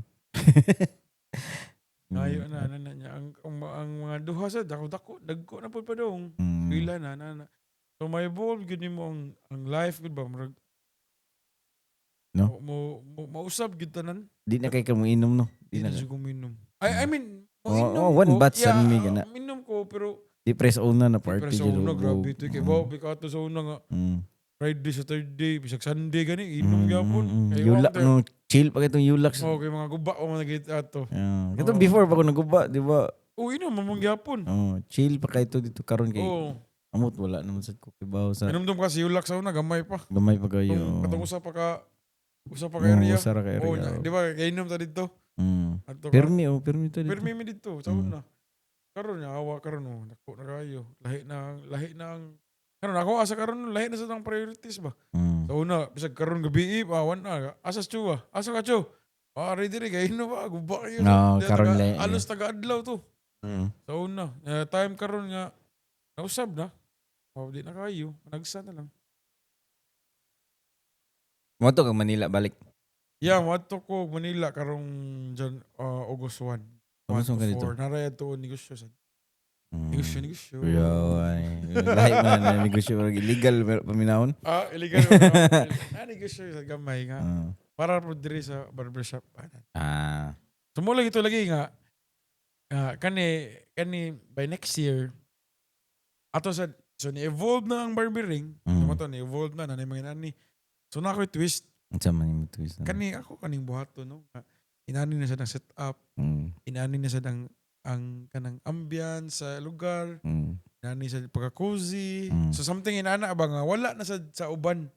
Ngayo na ano na niya. Ang mga duha sa dako dako dagko na pud pa dong. Pila na na na. So may evolve gyud nimo ang life gud ba, murag No? Mo mausab gyud tanan. Di na kay ka mo inom, no. Di Di na. na siya kuminom. I mean, Oo, mo-inom oh, one ko. batch Yeah, sa mi gana. minom ko pero Di press una na party. Pero sa jud, una, og- grabe ito. Kay bao bikato sa una nga Friday sa third day, bisag Sunday gani, inom gyapon. Kay Yulak wa no, chill pa kitong yulak. Oh, kay mga guba o mga nagit ato. Yeah. Katong Oo. before pa ko naguba, di ba? Oh, inom mamang gyapon. Oh, chill pa kay to dito karon kay Oh, amot wala naman sad ko kibaw sa inom kasi yulak sa una gamay pa. gamay pa kayo. Katong usa pa ka Oo, area. usa ra ka area. Oh, nya, di ba kay inom ta dito? Adto ka. Pirmi oh, pirmi to dito. Pirmi mi dito sa una. Karon nya awa karon oh, dako na kayo. Lahi na ang karon ako asa karon lahi na sa tang priorities ba. Sa una, bisag karon gabi pa na. Asa chu ba? Asa ka chu? Ah, ready rin kay inom ba? Guba kayo. No, Di, karon lahi. Alos taga adlaw to. Sa una, eh, time karon nga nausab na. Oh, di na kayo. Nagsa na lang. Mo to kag Manila balik. Yeah, moadto ko Manila karong Jan, August 1. August 1 ka dito? 4. Naraya to negosyo sa. Negosyo, negosyo. Yo, ay, lahi man na negosyo pero illegal pero paminahon. Ah, illegal. Ah, negosyo sa gamay nga. Para po diri sa barbershop. So mo lagi to lagi nga kani kani by next year ato sa so ni-evolve na ang barbering. So mo to ni-evolve na nanay mga inani. So na ako'y twist Unsa man imong twist na? Kani ako kaning buhaton, no. Nga, inani na sa nang set up, inani na sa ang kanang ambience sa lugar, inani sa pagka-cozy. So something inana ba nga wala na sa uban.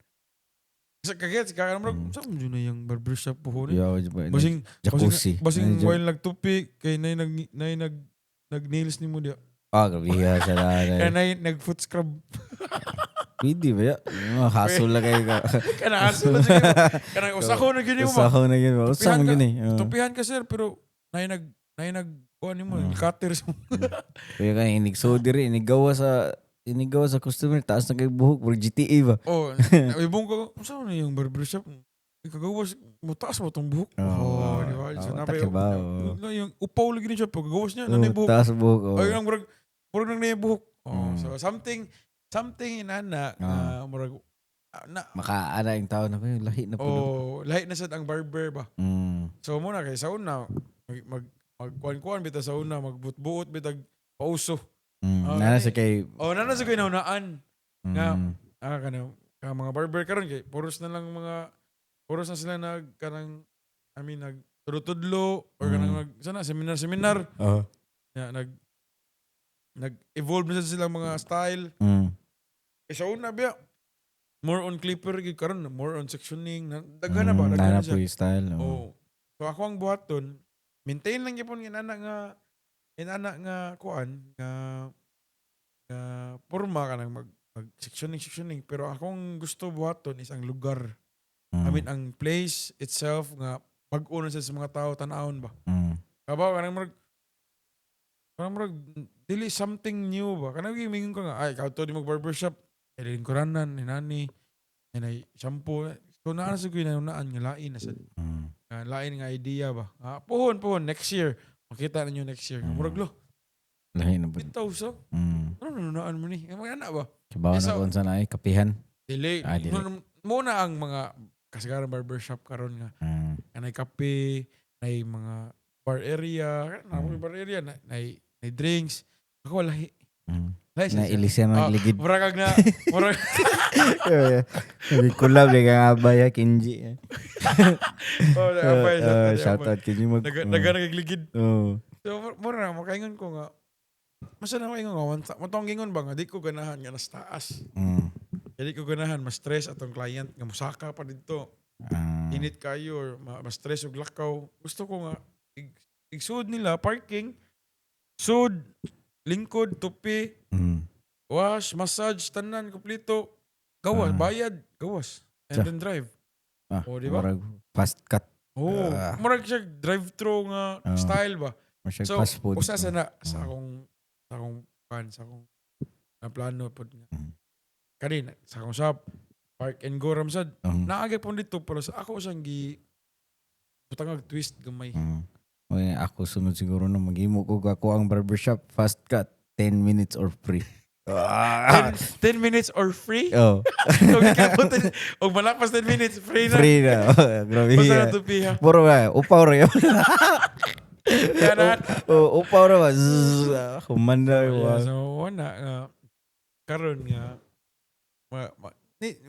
Sa kagets ka kanang murag sa mo na yung barbershop po ni. Yo, di ba? Basing Jacuzzi. basing Ay, while nagtupi kay nay nag nag nails nimo diya. Ah, grabe ha sa Kay nay nag foot scrub. Pwede ba ya? Mga hassle lang kayo ka. Kana aso na siya. Kanang usako na gyud nimo ba. Usaho na yun ba? Usa Tupihan mo ka. yun eh. Oo. Tupihan ka, sir, pero nay nag kuan nimo, cutter sa Kaya ka inig so diri inigawa sa customer taas na kay buhok murag GTA ba. Oh, ibong ko, unsa man yung barbershop? Ikagawas mo taas mo tong buhok. Oo. Oh, di ba? So, Oo, napay, taka ba, oo. na yung upaw lagi ni siya paggawas niya, Oh, nanay buhok. taas buhok. Oh. Ay, ang murag nang nay buhok. Oh, so something inana nga murag na Makaana yung tao na kayo lahi na po. Oh, lahi na sad ang barber ba. So mo na kay sa una mag magkuan-kuan bita sa una, magbutbuot bitag pauso. Oh, Nana sa kay Oh, nana sa koy naunaan. Nga kana ka mga barber karon kay puros na lang mga puros na sila nag kanang, I mean, nag tudlo or kanang nag sana seminar seminar. Ya, nag nag evolve na sad sila mga style. Eh, sa una biya more on clipper gyud, karon more on sectioning na, daghan na ba, daghan Nana na siya. po yung style. Oh. Oh. So ako ang buhaton, maintain lang gyapon inana nga kuan nga nga porma kanang mag sectioning sectioning, pero akong gusto buhaton is ang lugar. I mean, ang place itself nga bag-o na sa mga tao tan-awon ba. Kabaw kanang murag dili something new ba. Kanang gimingon ka nga ay ikaw to di mag barbershop, ay lingkuranan inani inay shampoo. So naa sa kuy naan nga lain na sad. Nga lain nga idea ba. Ah, puhon puhon next year. Makita ninyo next year. Murag lo. Lahi na po. Bitaw so. Ano nanunaan mo ni? Mga anak ba? Kabaw Eh, na kung saan ay kapihan. Dili. Ah, dili. Mo na ang mga kasagaran barbershop karon nga kanay kape, nay mga bar area, na bar area na nay, nay drinks. Ako lahi. Lahi Na siya. ilisiya Ah, magligid. murag kag na murag Nagkulab like ang abay ha, Kenji. Oh, abay, Shout out Kenji mag. Naga nagligid. Oh. So mura na makaingon ko nga masa na makaingon nga matong gingon ba nga di ko ganahan nga nas taas. Dili ko ganahan ma-stress atong client nga musaka pa didto. Init kayo or ma-stress og lakaw. Gusto ko nga igsud nila parking, sud, lingkod, tupi, Wash, massage, tanan kompleto. Gawas, bayad, gawas. And Tsa. then drive. Ah, Oh, di ba? Murag fast cut. Oh, murag siya drive-thru nga style ba. Murag siya So, fast food. usa sa na sa akong kan sa akong na plano pod nga. Kani sa akong shop, park and go ra man sad. Naa gyapon dito pero sa ako siyang gi butangag twist gamay. Okay, ako sunod siguro no maghimo ko ako ang barbershop, fast cut, 10 minutes or free. Ah. 10 minutes or free? Oh, So gikapot og malapas 10 minutes, free na. Free na. Oh, grabe. Basta na tupi ha. Puro ba, upaw ra yun. Kaya na. Oh, upaw ra ba? Zzz, ah, human na. Yeah, Wow. so wala nga karon nga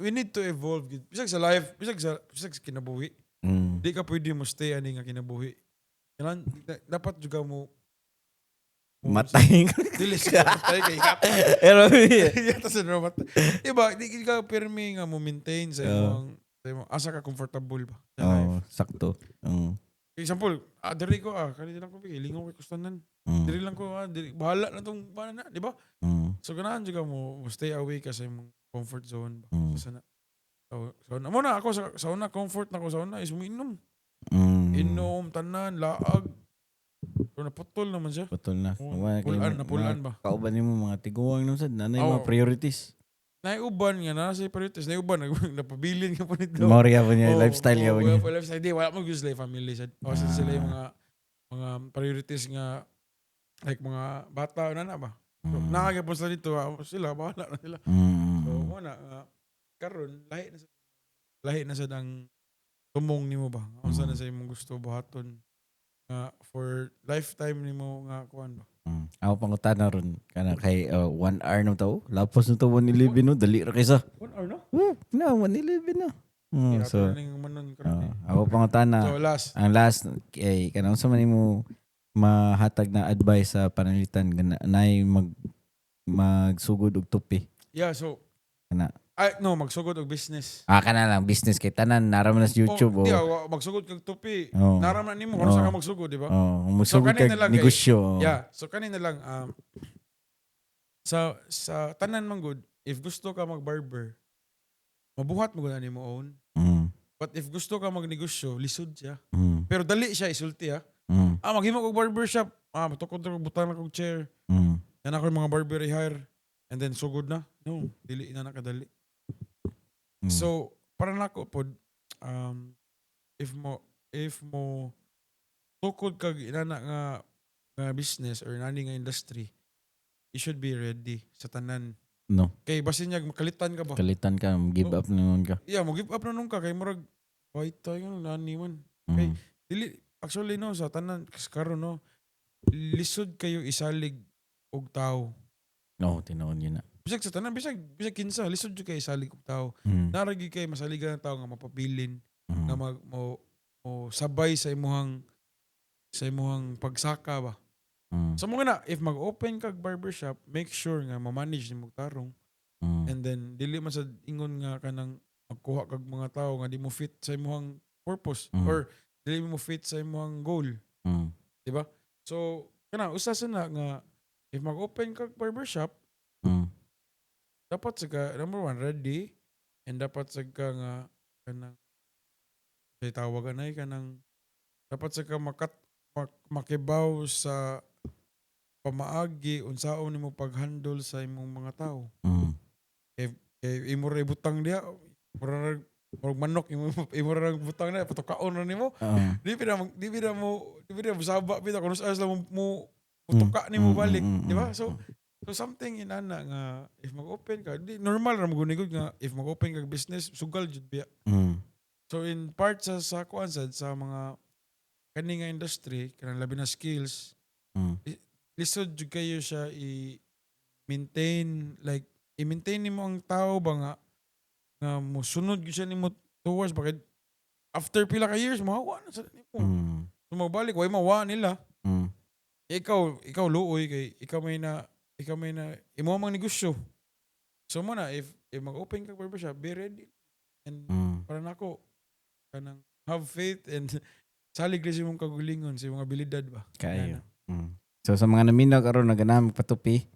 we need to evolve gid. Bisag sa life, bisag sa kinabuhi. Di ka pwede mo stay ani nga kinabuhi. Kailangan dapat juga mo Matay. Dili sa matay kay yata. Pero, Yata sa matay. Iba, di ka pirmi nga mo maintain sa imong asa ka comfortable ba sa life. Oh, sakto. Example, diri ko kani lang ko kay lingaw kay kustanan. Diri lang ko diri, bahala na tong bahala na, di ba? So ganahan jud ka mo stay away ka sa imong comfort zone ba. So, sana. So na mo na ako sa una, comfort na ko sa una is mo inom. Inom tanan laag. Pero naputol naman siya. Putol na. Oh, Wala kay pulaan na pulaan mga ba. Kauban nimo mga tiguang naman sad, nanay mga Oo. priorities. Naiuban nga na sa priorities, naiuban napabilin ka po nito. Mao ra gyapon niya Oh, lifestyle oh, gyapon wala niya. po lifestyle. Di, wala mo gusto sila yung family sad. O sa sila yung mga priorities nga like mga bata na ba. So, nakagapon sila dito, sila bahala na sila. So mo na karon lahi na sad ang tumong nimo ba. Unsa na sa imong gusto buhaton nga for lifetime nimo nga kuan ba. Ako pangutana ron kana kay 1 hour na to. Lapos na to 1:11 no, dali ra kaysa. 1 hour no? Oh, na 1:11 na. So, so ning manon karon eh. ako pangutana So last. Ang last kay kanang unsa man nimo mahatag na advice sa pananglitan nga naay magsugod og tupi? Yeah, so Kana. Ay, no, magsugod og business. Ah, kana lang business kay tanan nara man na sa YouTube Oh, oh. di, magsugod kag tupi. Oh. Nara man nimo kung sa ka magsugod, di ba? Oh, kung magsugod So, kag kanina lang negosyo. Oh. Yeah, so kanina lang sa tanan man gud, if gusto ka mag-barber, mabuhat mo gud ani mo own. But if gusto ka magnegosyo, lisod siya. Pero dali siya isulti ha. Ah, maghimo kog barber shop. Ah, matukod ko butang na kog chair. Yan ako yung mga barber i-hire. And then sugod na. No, dili na nakadali. So, para nako pod if mo tukod kag inana nga business or nani nga industry, you should be ready sa tanan. No, Kay basin niya makalitan ka ba? Kalitan ka, give up na nun ka. Yeah, mo give up na nung ka kay murag white tayo nani man. Kay dili actually no sa tanan karon no lisod kayo isalig og tao. No, tinuod yun na. Bisag sa tanan, bisag kinsa lisod jud kay isalig og tao. Naa ra gyud kay masaligan ng tao nga mapabilin nga mag mo sabay sa imuhang pagsaka ba. So mo na if mag-open kag barbershop, make sure nga ma-manage nimo tarong and then dili man sa ingon nga kanang magkuha kag mga tao nga di mo fit sa imuhang purpose or dili mo fit sa imuhang goal, di ba? So kana usa sa na nga if mag-open kag barbershop, dapat sa ka number one ready and dapat sa ka nga kanang say tawag anay kanang dapat sa ka makibaw sa pamaagi unsaon nimo pag-handle sa imong mga tao. Kay imo ra ibutang diha, mura murag manok imo ra butang na patukaon ra nimo. Oo. Di pina mo saba pina kung saan sila mo mutuka nimo balik, di ba? So something inana nga if mag-open ka, di normal ra magunigod nga if mag-open kag business, sugal jud biya. So in part sa kuan sad sa mga kani nga industry kanang labi na skills, lisod jud kayo siya i maintain, like i-maintain nimo ang tao ba nga mosunod gyud siya nimo towards ba kay after pila ka years mahawa na sa nimo. So magbalik way mawa nila. Ikaw luoy kay ikaw may na imo mang negosyo. So mo na if mag-open ka barbershop, be ready. And para nako kanang have faith and salig ra sa imong kagulingon sa imong abilidad ba. Kayo. So sa mga naminaw karon na ganahan magpatupi,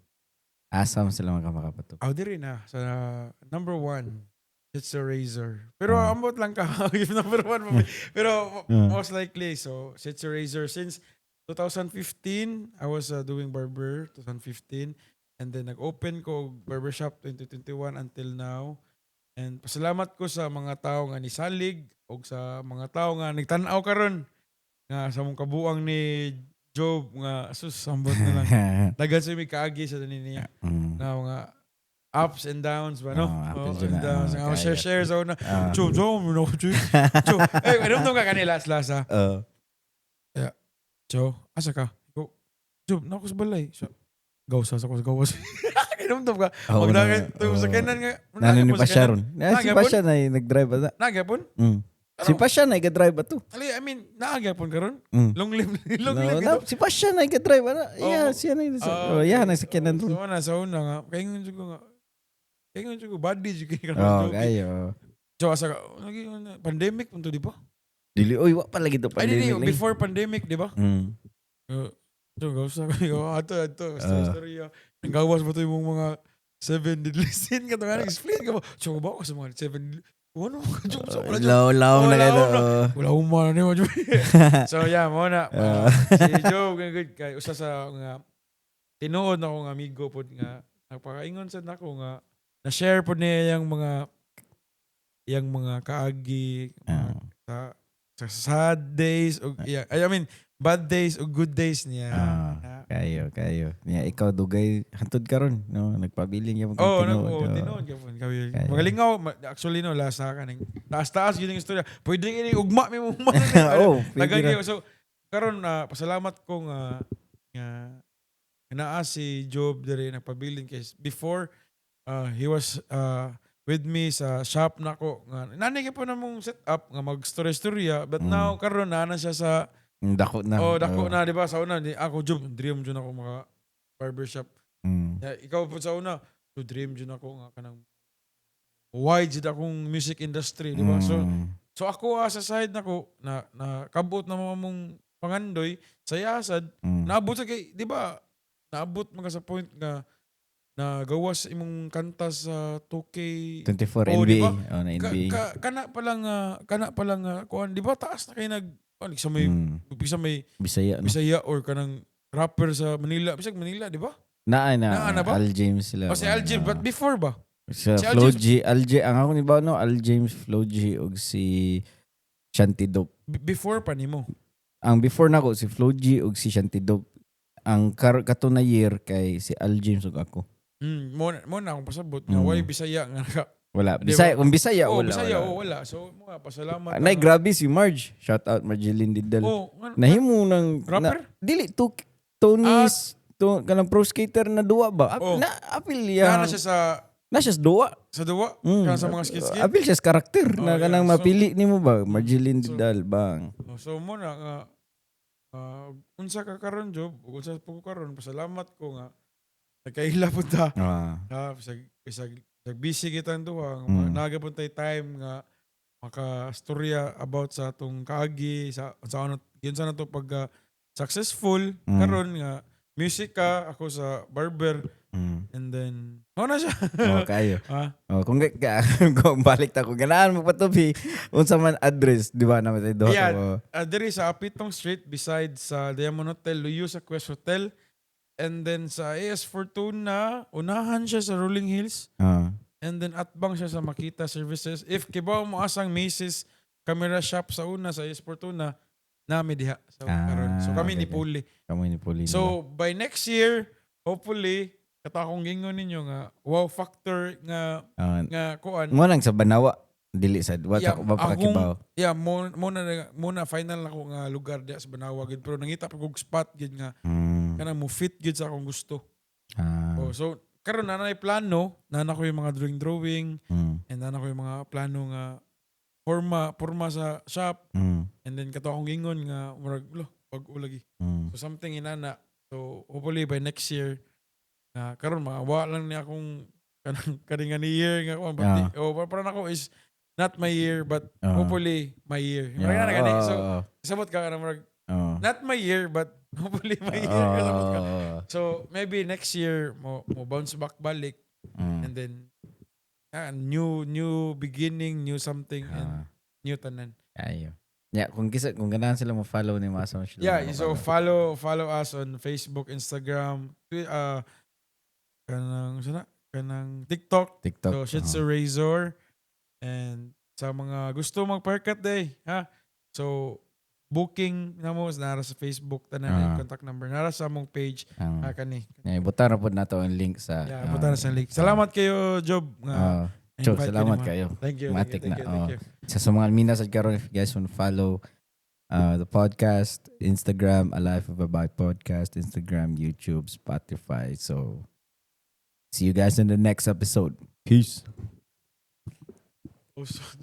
Asa man sila makapatup? Aw, diri na sa number one. It's a Razor. Pero ambot lang ka if number one mo. Pero most likely, so It's a Razor since 2015. I was doing barber 2015 and then nag-open ko og barbershop 2021 until now. And pasalamat ko sa mga tao nga nisalig og sa mga tao nga nagtan-aw karon nga sa mong kabuang ni Job nga, sus, ambot na lang. Daghan sa mi kaagi sa dani niya na mga ups and downs ba, no? Oh, up Oh, and and down. downs. Oh, Nga share kaya. Share sa una. Job, Job, no, Job. Job. Eh, I don't know ka kanila last ah. Joe, asa ka? Go. Job, na ako sa balay. So, gawas sa ako sa gawas. Kinumdum ka. Oo Magdagan na, to oo. sa kanan nga. Nano ni Sa Pasha ron. Na, si Nagyapon? Pasha na nag-drive ba na? Nagyapon? Si Pasha na nag-drive ba to? Ali, I mean, naagyapon karon. Mm. Long live, long No, live. na, si Pasha na nag-drive ba na? Yeah, Oh. siya na. Ah, Oh, yeah, nasa kanan So ron. na sa una nga, kay ngon jud ko nga. Kay ngon jud ko body jud kay Oh, kayo. So asa ka? Lagi, pandemic punto, di ba? Dili, oy, wa pa lagi to Ay, di, pandemic. Lagi. before pandemic, di ba? Mm. So, gawas na ko. Ato, ato, story, story. Nanggawas ba ito yung mga seven deadly sin ka to nga, explain ka ba? So, ba ako sa mga seven deadly? Ano mo ka, Job? So, wala, Job. Law, law Oh, na kayo. law na. Oh. Wala humana ni mo, Job. So, yeah, mo na. Si Job, nga good kay usa sa nga tinuod na akong amigo pod nga nagpakaingon sad nako nga na-share pod niya yung mga kaagi mga sa sad days o yeah, I mean, bad days o good days niya. Kayo, kayo. Yeah, ikaw dugay hantod karon, no? Nagpabiling yung Oh, tinuod. no, oh, tinuod gyapon kami. Kayo. Magalingaw actually, no, last sa kaning taas-taas yun yung istorya. Pwede ini ugma mi mo. Oh, pwede Tagal na. kayo. So karon na pasalamat ko nga nga naa si Job diri nagpabilin kay before he was with me sa shop nako nga nanay po na mong set up nga mag story storya, but now karon naa na siya sa Dako na. Oh, dako na, di ba? Sa una di ako, Job, dream jud ako maka barbershop. Yeah, ikaw po sa una, so dream jud ako nga kanang wide jud akong music industry, di ba? So so ako sa side nako na na kabot na mga mong pangandoy sa yasad, naabot sa kay, di ba? Naabot mga sa point nga na gawas imong kanta sa 2K 24 Oh, NBA. di ba? Oh, na Ka, NBA. ka, kana pa lang kuan, di ba, taas na kay nag kuan sa may bisa may Bisaya, no? Bisaya or kanang rapper sa Manila, bisag Manila, di ba? Naa na. Naa na ba? Al James sila. O si Algin, but before ba? Sa si Al Flo James- G, Al J, ang ako ni ba, no? Al James, Flo G ug si Shanty Dope. Before pa nimo. Ang before nako si Flo G ug si Shanty Dope. Ang kato na year kay si Al James ug ako. Mo na akong pasabot nga why Bisaya nga naka Wala. Di ba? Bisaya, kung Bisaya, Oh, wala. Bisaya, wala. oh, wala. So mo nga pasalamat. Nay, grabe si Marge. Shout out Marjeline Didal. Oh, nga, Nahimo ng rapper? Na, dili to Tony's to kanang pro skater na duwa ba? Oh. Na apil ya. Na siya sa Na siya sa duwa. Sa duwa, kanang sa mga skit-skit. Apil siya sa karakter Oh, na yeah. kanang mapili nimo ba? Marjeline Didal bang. Oh, so mo na nga unsa ka karon, Job, ug unsa po ko karon, pasalamat ko nga nagkaila pud ta. Ha, bisag bisag bisag busy kitang duha, nga naga pud tay time nga makastorya about sa atong kaagi sa ano yun sa nato pag successful karon nga music ka, ako sa barber, and then mao na siya. Oh, kayo. Ah, Oh, kung balik ta ko ganahan mo patubi unsa man address, di ba, naman tayo duha Yeah. ka mo. Diri sa Apitong Street beside sa Diamond Hotel, luyo sa Quest Hotel. And then sa AS Fortuna, unahan siya sa Rolling Hills. And then atbang siya sa Makita Services. If kibaw mo asang Macy's Camera Shop sa una sa AS Fortuna, nami diha sa karon. So kami ni Puli. Kamo ni Puli. So by next year, hopefully, kato akong gingon ninyo nga wow factor nga nga kuan. Mo nang sa Banawa dili sad wa Yeah, ta ba pakakibaw. Yeah, mo na final nako nga lugar diha sa Banawa gid, pero nangita pa kog spot gid nga kanang mo fit gid sa akong gusto. Oh, so karon na nay plano, na na ko yung mga drawing drawing and na na ko yung mga plano nga forma forma sa shop and then kato akong gingon nga murag lo bag-o lagi. So something inana. So hopefully by next year na karon maawa lang ni akong kanang kaning nga ni year nga kuan, but oh, parang ako is not my year, but hopefully my year. Murag na gani. So Oo, sabot ka kanang murag oo. Not my year, but hopefully my year. Kasabot ka. So maybe next year mo bounce back balik and then new beginning, new something and new tanan. Ayo. Yeah, kung kisa kung ganahan sila mo follow ni masa mo sila. Yeah, so mo-follow. Follow us on Facebook, Instagram, kanang sana kanang TikTok. TikTok. So Shih Tzu Razor, and sa mga gusto magpa-haircut day, ha. So booking na mo nara sa Facebook tanan, contact number nara sa among page, ha, kani. Yeah, butan ra pod nato ang link sa Yeah, butan na sa link. Salamat kayo, Job, nga Job, invite ko salamat nimo. kayo. Thank you, thank you, Matik thank na, you, thank oh. you. Sa mga mina sa karon, if you guys want to follow the podcast, Instagram, A Life of a Bike Podcast, Instagram, YouTube, Spotify. So see you guys in the next episode. Peace. Oh, so-